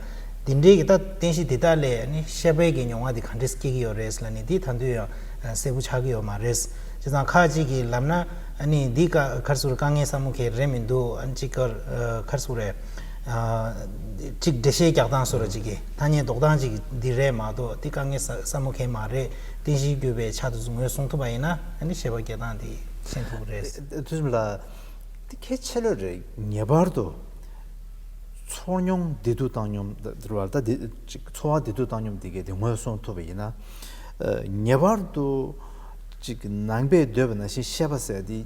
འདི་འདྲའི་གི་ད་རྟེན་གཞི་འདི་དག་ལས་ནི་ཤེས་པའི་གི་མྱོང་བ་འདི་ག་འདྲས་སྐྱེ་གི་ཡོད་རེད་ལབ་ནི་འདི་ད་དུང་ཡང་གསལ་པོ་ཆགས་ཀྱི་ཡོད་མ་རེད། བྱས་ཙང་ཁ་ཅིག་གིས་ལབ་ན་ཨ་ནི་འདི་ག་ག་རེ་ཟེར་དཀའ་ངལ་ས་མོ་གས་རེད་མི་འདུག་ཨ་ནི་ཅིག་ག་ག་རེ་ཟེར་རེད། ཅིག་འགྲེལ་བཤད་རྒྱག་སྟངས་བཟོ་འདྲ་ཅིག་གི་ཐ་སྙད་འདོགས་སྟངས་ཅིག་འདི་རེད་མ་གཏོགས་འདི་དཀའ་ངལ་ས་ས་མོ་གས་མ་རེད། རྟེན་གཞིར་གྱུར་པའི་ཆ་དེ་ཚོ་ངོས་བཟུང་ཐུབ་པ་ཡིན་ན་ཨ་ནི་ཤེས་པ་སྐྱེ་སྟངས་འདི་ཤེས་ཐུབ་ཀྱི་རེད། དུས་ལ། དེ་གལ་ཆེ་ལོས་རེད། ངེས་པར་དུ་ཚོར་མྱོང་བདེ་སྡུག་བཏང་སྙོམས་ད་རེད་བ། ད་དེ་ཅིག་ཚོར་བ་བདེ་སྡུག་བཏང་སྙོམས་དེ་གས་དེ་ངོས་བཟུང་ཐུབ་པ་ཡིན་ན། ཨ། ངེས་པར་དུ་ཅིག་ནང་པས་འདོད་པ་ནང་བཞིན་ཤེས་པ་ཟེར་དེ་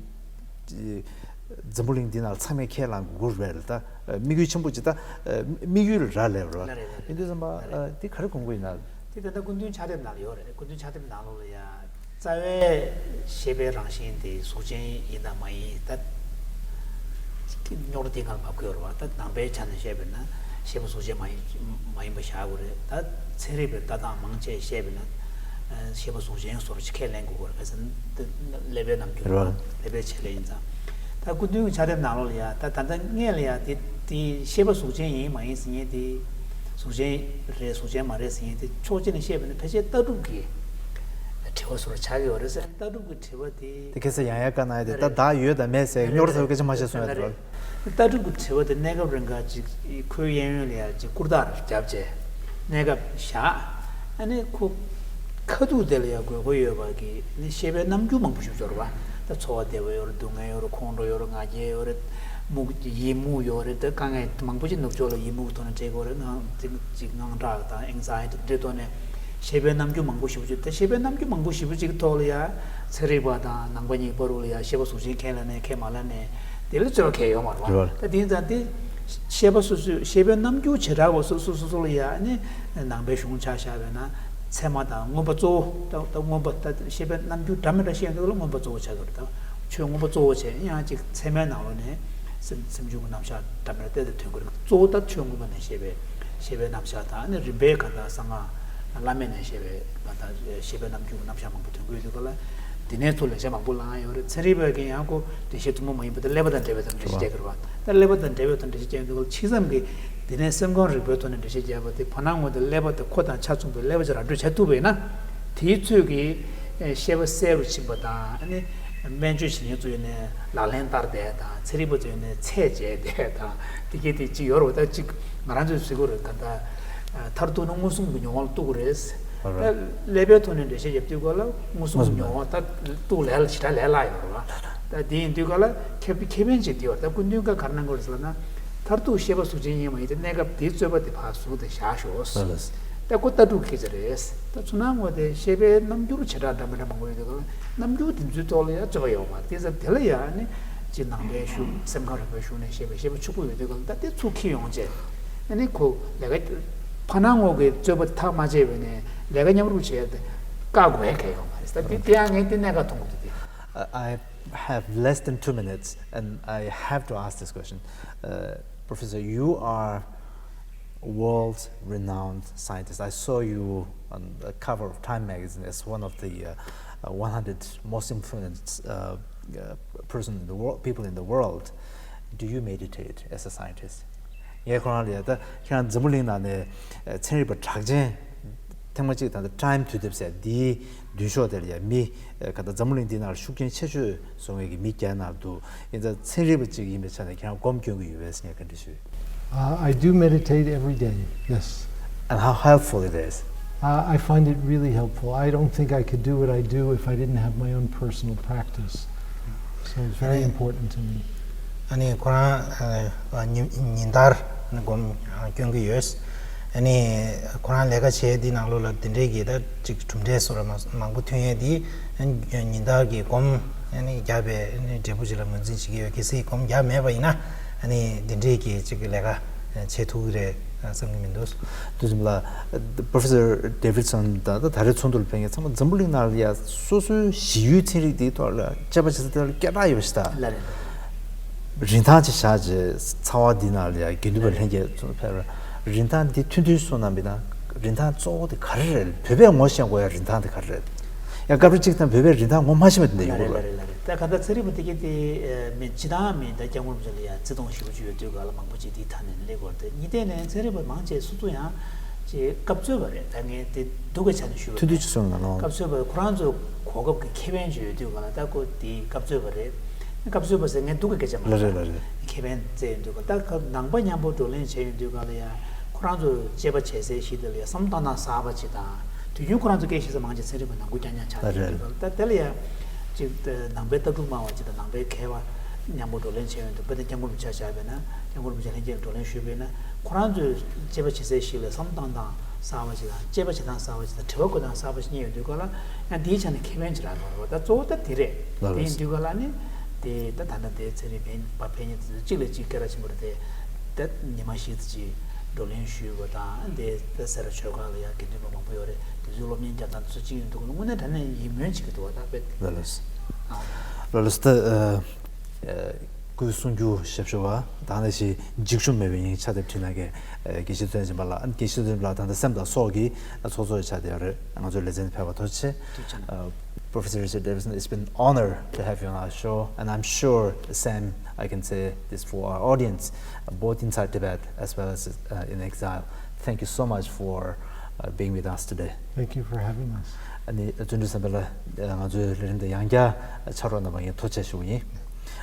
འཛམ་བུ་གླིང་འདི་ནང་ཚང་མས་ཁས་བླངས་དགོས་རེད་ལ། ད་དམིགས་ཡུལ་ཆེན་པོ་ཅིག་ད་དམིགས་ཡུལ་རག་ལས་རེད་བ། ལ་རེད། ལ་རེད། ཡིན་དུས་ཙམ་པ། ལ་རེད། ཨ། དེ་ག་རེ་དགོངས་ཀྱི་ཡོད་ན། དེ་ད་ལྟ་སྐུ་མདུན་ཕྱག་དེབ་ནང་ལ་ཡོད་རེད། སྐུ་མདུན་ཕྱག་དེབ་ནང་ལོགས་ལ་ཡ། རྩ་བའི་ཤེས་པའི་རང་བཞིན་དེ་གཟུགས་ཅན་ཡིན་དང་མ་ཡིན་ད། རྙོག་དྲ་དེ་སྔར་བབས་ཀྱི་ཡོད་རེད་བ། ད་ནང་པའི་ཆ་ནས་བཤད་པས་ན་ཤེས་པ་གཟུགས་ཅན་མ་ཡིན་མ་ཡིན་པ་བཞག་དགོས་རེད། ད་ཚན་རིག་པའི་ལྟ་སྟངས་མང་ཆེ་བཤད་པས་ན། ཨ། ཤེས་པ་གཟུགས་ཅན་སོར་ཅིག་ཁས་ལེན་དགོས་ཀྱི་རེད། ག་ཚོད་ཀླད་པའི་རྣམ་འགྱུར་རེད་བ། ཀླད་པའི་བྱེད་ལས་ཡིན་ཙང་། ད་སྐུ་མདུན་གྱི་ཕྱག་དེབ་ནང་ལོགས་ལ་ཡ། ད་ད་ལྟ་སྔོན་ལ་ཡ་དེ་དེ་ཤེས་པ་གཟུགས་ཅན་ཡིན་མ་ཡིན་ཟེར་མཁན་དེ། གཟུགས་ཅན་རེད་གཟུགས་ཅན་མ་རེད་ཟེར་མཁན་དེ་ཕྱོགས་གཅིག་ནས་བཤད་པ་ཡིན་ན་ཕལ་ཆེར་ལྟ་གྲུབ་ཀྱི་དྲི་བ་བཟོ་འདྲ་ཆགས་ཀྱི་ཡོད་རེད་ཟེར། ལྟ་གྲུབ་ཀྱི་དྲི་བ་དེ། དེ་ཁ་སང་ཡང་ཡང་བཀའ་གནང་ཡ་དེ། ད་རེད། བདག་ཡོད་དང་མེད་ཟེར་རེད། རྙོག་དྲ་ཟེར་བ་སྐད་ཆ་མ་བཤད་སོང་ཡ་དེ་རེད། ལྟ་གྲུབ་ཀྱི་དྲི་བ་དེ་གནས་སྐབས་རིང་ག་ཅིག་ཁོའི་གཡས་གཡོན་ལ་ཡ་ཅིག་སྐུར་རྟགས་རེ་བརྒྱབ་བྱས་གནས་སྐབས་བཞག་ཨ་ནི་ཁོ་ཁ་ཐུག་དེ་ལ་ཡ་དགོས་མཁོ་ཡོད་པ་གི་ནི་ཤེས་པའི་རྣམ་འགྱུར་མང་པོ་ཞིག་འབྱོར་བ། ད་ཚོར་བ་བདེ་བོ་ཡོད་རེད། སྡུག་བསྔལ་ཡོད་རེད། ཁོང་ཁྲོ་ཡོད་རེད། ང་རྒྱལ་ཡོད་རེད། མུག་ཡི་མུག་ཡོད་རེད། ད་དཀའ་ངལ་མང་པོ་ཞིག་ནུབ་ཕྱོགས་ལ་ཡི་མུག་ཐོག་ནས་འཕྲད་ཀྱི་ཡོད་རེད། ང་ཅིག་དངངས་སྐྲག་དང་ཨེང་ཛའི་ཊི་འདྲའི་ཐོག་ནས་ཤེས་པའི་རྣམ་འགྱུར་མང་པོ་ཞིག་འབྱོར། ད་ཤེས་པའི་རྣམ་འགྱུར་མང་པོ་ཞིག་ཅིག་ཐོག་ལ་ཡ་ཚན་རིག་པ་དང་ནང་པ་གཉིས་བར་དུ་ལ་ཡ་ཤེས་པ་གཟུགས་ཅན་ཁས་ལེན་ནས་ཁས་མ་ལེན་ནས་དེ་ལ་རྩོད་པ་གང་ཡང་ཡོད་མ་རེད་བ། རེད། ད་དེ་ཡིན་ཙང་དེ་ཤེས་པ་སོ་སོའི་ཤེས་པའི་རྣམ་འགྱུར་བྱེ་བྲག་པ་སོ་སོ་སོ་སོ་ལ་ཡ་ནི་ནང་པའི་གཞུང་ཆ་བཞག་པས་ན་ཚད་མ་དང་མངོན་པ་གཙོ་བོ། ད་ད་མངོན་པ་ད་ཤེས་པའི་རྣམ་འགྱུར་འདྲ་མི་འདྲ་བཤད་འདུག་ལ་མངོན་པ་གཙོ་བོ་ཆགས་ཀྱི་རེད། ད་ཆོས་མངོན་པ་གཙོ་བོ་བྱས་ཡང་ཅིག་ཚད་མའི་ནང་ལོགས་ནས་སེམས་སེམས་བྱུང་གི་རྣམ་གཞག་འདྲ་མི་འདྲ་བལྟས་ཏེ་ཐོན་གྱི་རེད། གཙོ་བོ་ད་ཆོས་མངོན་པ་ནས་བཤད་པའི་ཤེས་པའི་རྣམ་གཞག་དང་ནི་རིམ་པས་གང་ལྟར་གསང་སྔགས་བླ་མེད་ནས་བཤད་པའི་གང་ལྟར་ཤེས་པའི་རྣམ་འགྱུར་གྱི་རྣམ་གཞག་མང་པོ་ཐོན་གྱི་ཡོད་དུས་ག་ལ། དེ་ནས་ཚུར་ལེགས་བཤད་མང་པོ་བླངས་ཡོད་རེད། ཚན་རིག་པས་ཀྱང་ཡང་ཁོ་འགྲེལ་བཤད་ཐུན་མོང་མ་ཡིན་པ་དེ་ཀླད་པ་དང་འབྲེལ་བའི་ཐོག་ནས་འགྲེལ་བཤད་རྒྱག་གི་རེད་བ། ད་ཀླད་པ་དང་འབྲེལ་བའི་ཐོག་ནས་འགྲེལ་བཤད་རྒྱག་ཡོང་དུས་ག་ལ་ཕྱི་མཚམས་ཀྱི་དེ་ནས་སེམས་ཁམས་རིག་པའི་ཐོག་ནས་འགྲེལ་བཤད་བརྒྱབ་པ་དེ་བར་སྣང་ངོ་དེ་ཀླད་པ་དང་ཁོ་དང་ཆ་མཚུངས་པའི་ཀླད་པ་ཅིག་ར་སྤྲོད་བྱ་ཐུབ་པ་ཡིན་ན། དེའི་ཚོད་ཀྱིས་ཤེས་པ་གསལ་རུ་ཕྱིན་པ་དང་། ཨ་ནི་སྨན་བཅོས་བྱེད་མཁན་ཚོ་ཡིན་ནའི་ལག་ལེན་བསྟར་བསྡད་དང་། ཚན་རིག་པ་ཚོ་ཡིན་ནའི་ཚད་འཇལ་བསྡད་དང་། དེ་གས་དེ་གཅིག་ཡོད་རེད་བ། ད་གཅིག་ང་རང་ཚོས་ཟེར་དགོས་རེད། ད་ལྟ་མཐར་གཏུགས་ན་མངོན་སུམ་གྱི་མྱོང་བ་ལ་གཏུག་དགོས་རེད། ད་ཀླད་པའི་ཐོག་ནས་འགྲེལ་བཤད་རྒྱབ་དུས་ག་ལ་མངོན་སུམ་གྱི་མྱོང་བ་ད་གཏུག་ལས་ལ་ཞེ་དྲག་ལས་སླ་ཡོད་རེད་བ། ད་དེ་ཡིན་དུས་ག་ལ་ཁེ་ཁེ་ཕན་ཅིག་དེ་བ། ད་སྐུ་མདུན་ཀ་ག་རེ་གནང་དགོས་རེད་ཟེར་ན། མཐར་ཐུག་ཤེས་པ་གཟུགས་ཅན་ཡིན་མ་ཡིན་དེ་གནས་སྐབས་དེའི་རྩོད་པ་དེ་ཕར་ཟུར་དེ་བཞག་ཤོག་ལགས། ད་ཁོ་ལྟ་གྲུབ་སྐད་ཆ་རེད། ད་ཚུར་སྣང་ངོ་དེ་ཤེས་པའི་རྣམ་འགྱུར་བྱེ་བྲག་འདྲ་མི་འདྲ་མང་པོ་ཡོད་དུས་ག་ལ་རྣམ་འགྱུར་དེ་ཚོའི་ཐོག་ལ་ཡང་རྩོད་པ་ཡོད་མ་རེད། དེ་ཙམ་དེ་ལ་ཡང་ནི་ཅིག་ནང་པའི་གཞུང་སེམས་ཁམས་རིག་པའི་གཞུང་ནས་བཤད་པའི་ཤེས་པ་ཕྱུག་པོ་ཡོད་དུས་ག་ལ་ད་དེ་ཚུར་འཁྱེར་ཡོང་བྱས། ཨ་ནི་ཁོ་ལས་ཀ་ཕར་སྣང་ངོ་གི་རྩོད་པ་ཐག་མ་བཅད་པ་ནས་ལས་ཀ་མཉམ་རུབ་བྱས་ཏེ་བཀག་དགོས་ཡ་གང་ཡང་ཡོད་མ་རེད། ད་དེ་དེ་ཡང་ངས་དེ་གནད་འགག་མཐོང་གི་འདུག་དེ། I have less than two minutes, and I have to ask this question. Uh, Professor, you are world-renowned scientist. I saw you on the cover of Time magazine as one of the uh, uh, one hundred most influenced uh, uh, person in the world, people in the world. Do you meditate as a scientist? ངས་ཁོ་རང་ལ་ཡ། ད་ཁྱེད་རང་འཛམ་བུ་གླིང་ནང་ནས་ཚན་རིག་པ་གྲགས་ཅན་ཐེངས་མ་གཅིག་ད་ལྟ་Time དུས་དེབ་ཟེར་འདིའི་མདུན་ཤོག་དེ་ལ་ཡ་མི་ག་ད་འཛམ་བུ་གླིང་འདི་ནང་ལ་ཤུགས་རྐྱེན་ཆེ་ཤོས་བཟོ་མཁན་གྱི་མི་བརྒྱ་ནང་འདུག་ཡིན་ཙང་ཚན་རིག་པ་གཅིག་ཡིན་པའི་ཆ་ནས་ཁྱེད་རང་སྒོམ་སྐྱོན་གྱི་ཡོད་པས་ངས་བཀའ་འདྲི་ཞུ། Uh, I do meditate every day, yes. And how helpful it is. Uh, I find it really helpful. I don't think I could do what I do if I didn't have my own personal practice. So it's very important to me. ཨ་ནི་ཁོ་རང་ཉིན་ཉིན་ལྟར་སྒོམ་སྐྱོན་གྱི་ཡོད། ཨ་ནི་ཁོ་རང་ལས་ཀ་བྱེད་འདི་ནང་ལོགས་ལ་འདི་འདྲའི་གི་ད་ཅིག་གྲུབ་འབྲས་སོགས་ལ་མང་པོ་ཐོན་ཡས་འདི་ཉིན་ལྟར་གྱི་སྒོམ་ཨ་ནི་བརྒྱབ་པའི་ཨ་ནི་འབྲས་བུ་ཅིག་ལ་ངོས་འཛིན་བྱེད་ཀྱི་ཡོད། གལ་སྲིད་སྒོམ་བརྒྱབ་མེད་པ་ཡིན་ན་ཨ་ནི་འདི་འདྲའི་གི་ཅིག་ལས་ཀ་བྱེད་ཐུབ་ཀྱི་རེད་བསམ་གྱི་མི་འདུག་དུས་ཙམ་ལ་Professor Davidson དང་ད་རེས་ཚོགས་འདུ་ལ་ཕེབས་མཁན་ཚང་མ་འཛམ་བུ་གླིང་ནང་ལ་ཡ་སོ་སོའི་གཞི་ཡུལ་ཚན་རིག་འདིའི་ཐོག་ལ་དཔྱད་པ་བྱེད་ས་དེ་ལ་སྐད་གྲགས་ཡོད་པ་ཞིག་ད། ལ་རེད། རིན་ཐང་ཅིག་བཞག་རྗེས་ཚ་བ་འདི་ནང་ལ་ཡ་དགེ་འདུན་པ་ལྷན་རྒྱས་ཚོ་ཕེབས་ར། རིན་ཐང་འདི་ཐུང་ཐུང་གསུངས་གནང་བ་ཡིན་ན་རིན་ཐང་གཙོ་བོ་དེ་ག་རེ་རེད། བོད་པས་ངོ་ཤེས་དགོས་ཡ་རིན་ཐང་དེ་ག་རེ་རེད། ཡང་སྐབས་རེ་གཅིག་དང་བོད་པས་རིན་ཐང་ངོ་མ་ཤེས་པ་དེ་འདྲ་ཡོད་ལ་རེད། ལ་རེད། ལ་རེད། ད་ག་ད་ཚན་རིག་པ་དེ་གས་དེ་མི་སྤྱི་བཏང་མི་ད་སྐྱབས་མགོན་རིན་པོ་ཆེ་ལ་ཡ་བརྩི་མཐོང་ཞེ་པོ་ཅིག་ཡོད་དུས་ག་ལ་མང་པོ་ཅིག་དེའི་མཐའ་ནས་སླེབས་དགོས་རེད། དེ་གཉིས་ལྡན་ནས་ཚན་རིག་པ་མང་ཆེ་སོ་སོ་ཡང་ཅིག་སྐབས་འཚོལ་བ་རེད། ད་ངས་དེ་སྡུག་གི་ཆ་ནས་ཞུ་བ་ཐུང་ཐུང་ཅིག་གསུངས་ན་ལོ། སྐབས་འཚོལ་བ་ཁོ་རང་ཚོ་གོ་སྐབས་ཀྱི་ཁེ་ཕན་ཅིག་ཡོད་དུས་ག་ལ་ད་ཁོ་དེ་སྐབས་འཚོལ་བ་རེད། སྐབས་འཚོལ་བ་ཟེར་ངས་སྡུག་གི་སྐད་ཆ་མ་ལ་རེད། ལ་རེད། ཁེ་ཕན་བཙལ་ཡོང་དུས་ག་ལ་ད་ཁ་ནང་པ་མཉམ་པོ་བགྲོ་གླེང་བྱས་ཡོང་དུས་ག་ལ་ཡ་ཁོ་རང་ཚོ་དཔྱད་པ་བྱེད་སའི་གཞི་དེ་ལ་ཡ་བསམ་བློ་བཏང་སྟངས་གསར་པ་ཅིག་དང་དུས་རྒྱུན་ཁོ་རང་ཚོ་སྐད་བཤད་ས་མང་ཆེ་ཚན་རིག་པ་ནང་ཁུལ་རྐྱང་རྐྱང་ཆགས་ཡོང་དུས་ག་ལ་ད་དེ་ལ་ཡ་ཅིག་ནང་པའི་ལྟ་གྲུབ་སྨྲ་བ་ཅིག་དང་ནང་པའི་མཁས་པ་ མཉམ་པོ་བགྲོ་གླེང་བྱས་ཡོང་དུས། དཔེར་ན་སྐྱབས་མགོན་རིན་པོ་ཆེ་ཆ་བཞག་པ་ཡིན་ན། སྐྱབས་མགོན་རིན་པོ་ཆེ་ལྷན་རྒྱས་ཀྱིས་བགྲོ་གླེང་ཞུས་པ་ཡིན་ན། ཁོ་རང་ཚོས་དཔྱད་པ་བྱེད་ས་ཞིག་ལ་བསམ་བློ་བཏང་སྟངས་གསར་པ་ཞིག་དང་། དཔྱད་པ་བྱེད་སྟངས་གསར་པ་ཞིག་དང་། དྲི་བ་བཀོད་སྟངས་གསར་པ་ཞིག་རྙེད་ཡོང་དུས་སྐབས་ལ། ཡང་དེའི་ཆ་ནས་ཁེ་ཕན་ཅིག་རག་གི་རེད་པ། ད་གཙོ་བོ་ད་དེ་རེད། ལགས་ལགས། དེ་ཡིན་དུས་སྐབས་ལ་ནི། དེ་ད་ད་ལྟ་དེ་ཚན་རིག་ཕན་པ་ཕན་ཉེ་དེ་ཚོ་གཅིག་ལ་གཅིག་སྐད་གྲགས་ཆེན་པོ་རེད་དེ། ད་ཉི་མ་བཞི་ཙམ་ཅིག་བགྲོ་གླེང་ཞུས་པ་དང་། དེ་ད་སེ་ར་ཆོས་སྒར་ལ་ཡང་དགེ་འདུན་པ་མང་པོ་ཡོད་རེད། དེ་ཚོའི་སློབ་གཉེར་རྒྱག་སྟངས་དེ་ཚོ་གཅིག་ཡིན་འདུག་ན། དངོས་གནས་དྲང་གནས་ཡིད་སྨོན་བྱེད་ཀྱི་འདུག་པ། ད་དཔེ། ལགས་ལགས། ཨ། ལགས་ལགས། ད་ཨ་ཨ་སྐུའི་གསུང་སྒྱུར་ཞབས་ཞུ་བ། ད་ནང་བཞིན་འཇིགས་ཞུམ་མེད་པའི་ངང་ཕྱག་དེབ་བྲིས་གནང་མཁན། ཨ། དགེ་བཤེས་བསྟན་འཛིན་ལགས། ཨ། དགེ་བཤེས་བསྟན་འཛིན་ལགས་ད་ལྟ་སེམས་དང་སྲོག་གི་ཚོགས་གཙོ་ཡི་ཆ་དེ་ཡོད་རེད། ང་ཚོའི་ལེ་ཚན་ཕེབས་པར་ཐུགས་རྗེ་ཆེ། ཐུགས་རྗེ་ཆེ། Uh, Professor Richard Davidson, it's been an honor to have you on our show, and I'm sure the same, I can say this for our audience, both inside Tibet as well as uh, in exile. Thank you so much for uh, being with us today. Thank you for having us. ཨ་ནི་བརྩོན་འགྲུས་བསམ་འཕེལ་ལགས། ང་ཚོའི་ལས་རིམ་དེ་ཡང་བསྐྱར་ཕྱག་རོགས་གནང་བར་ངས་ཐུགས་རྗེ་ཆེ་ཞུ་བ་ཡིན།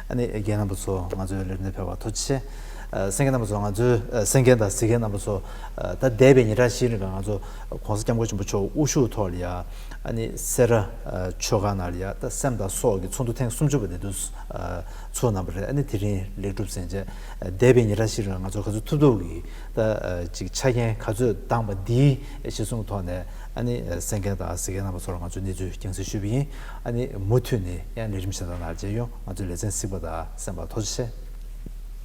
ཨ་ནི་རྒན་རྣམ་པ་ཚོ། ང་ཚོའི་ལས་རིམ་དེ་ཕེབས་པར་ཐུགས་རྗེ་ཆེ། ཨ། གསན་མཁན་རྣམ་པ་ཚོ། ང་ཚོའི་ཨ་གསན་མཁན་དང་གཟིགས་མཁན་རྣམ་པ་ཚོ། ཨ། ད་འདས་པའི་ཉིན་གྲངས་ཤིག་རིང་ལ་ང་ཚོ་༸གོང་ས་༸སྐྱབས་མགོན་ཆེན་པོ་མཆོག་དབུ་བཞུགས་ཐོག་ལ་ཡ། ཨ་ནི་སེ་ར་ཨ་ཆོས་སྒར་ནང་ལ་ཡ། ད་སེམས་དང་སྲོག་གི་ཚོགས་འདུ་ཐེངས་སུམ་ཅུ་པ་དེ་དུས་ཨ་ཚུགས་གནང་བ་རེད། ཨ་ནི་དེ་རིང་ལེགས་གྲུབ་མཛད་རྗེས། ཨ། འདས་པའི་ཉིན་གྲངས་ཤིག་རིང་ལ་ང་ཚོ་ག་ཚོད་ཐུབ་ཐུབ་ཀྱིས་ད་ཨ་ཅིག་ཆ་རྐྱེན་ག་ཚོད་འདང་པ་འདིའི་གཞི་བཟུང་གི་ཐོག་ནས། ཨ་ནི་ཨ་གསན་མཁན་དང་གཟིགས་མཁན་རྣམ་པ་ཚོར་ང་ཚོས་གནས་ཚུལ་རྒྱང་སྲིང་ཞུས་པ་ཡིན། ཨ་ནི་མུ་མཐུད་ནས་ཡང་ལས་རིམ་གཞན་དག་ནང་མཇལ་ཡོང་། ང་ཚོའི་ལེ་ཚན་གཟིགས་པ་དང་གསན་པར་ཐུགས་རྗེ་ཆེ།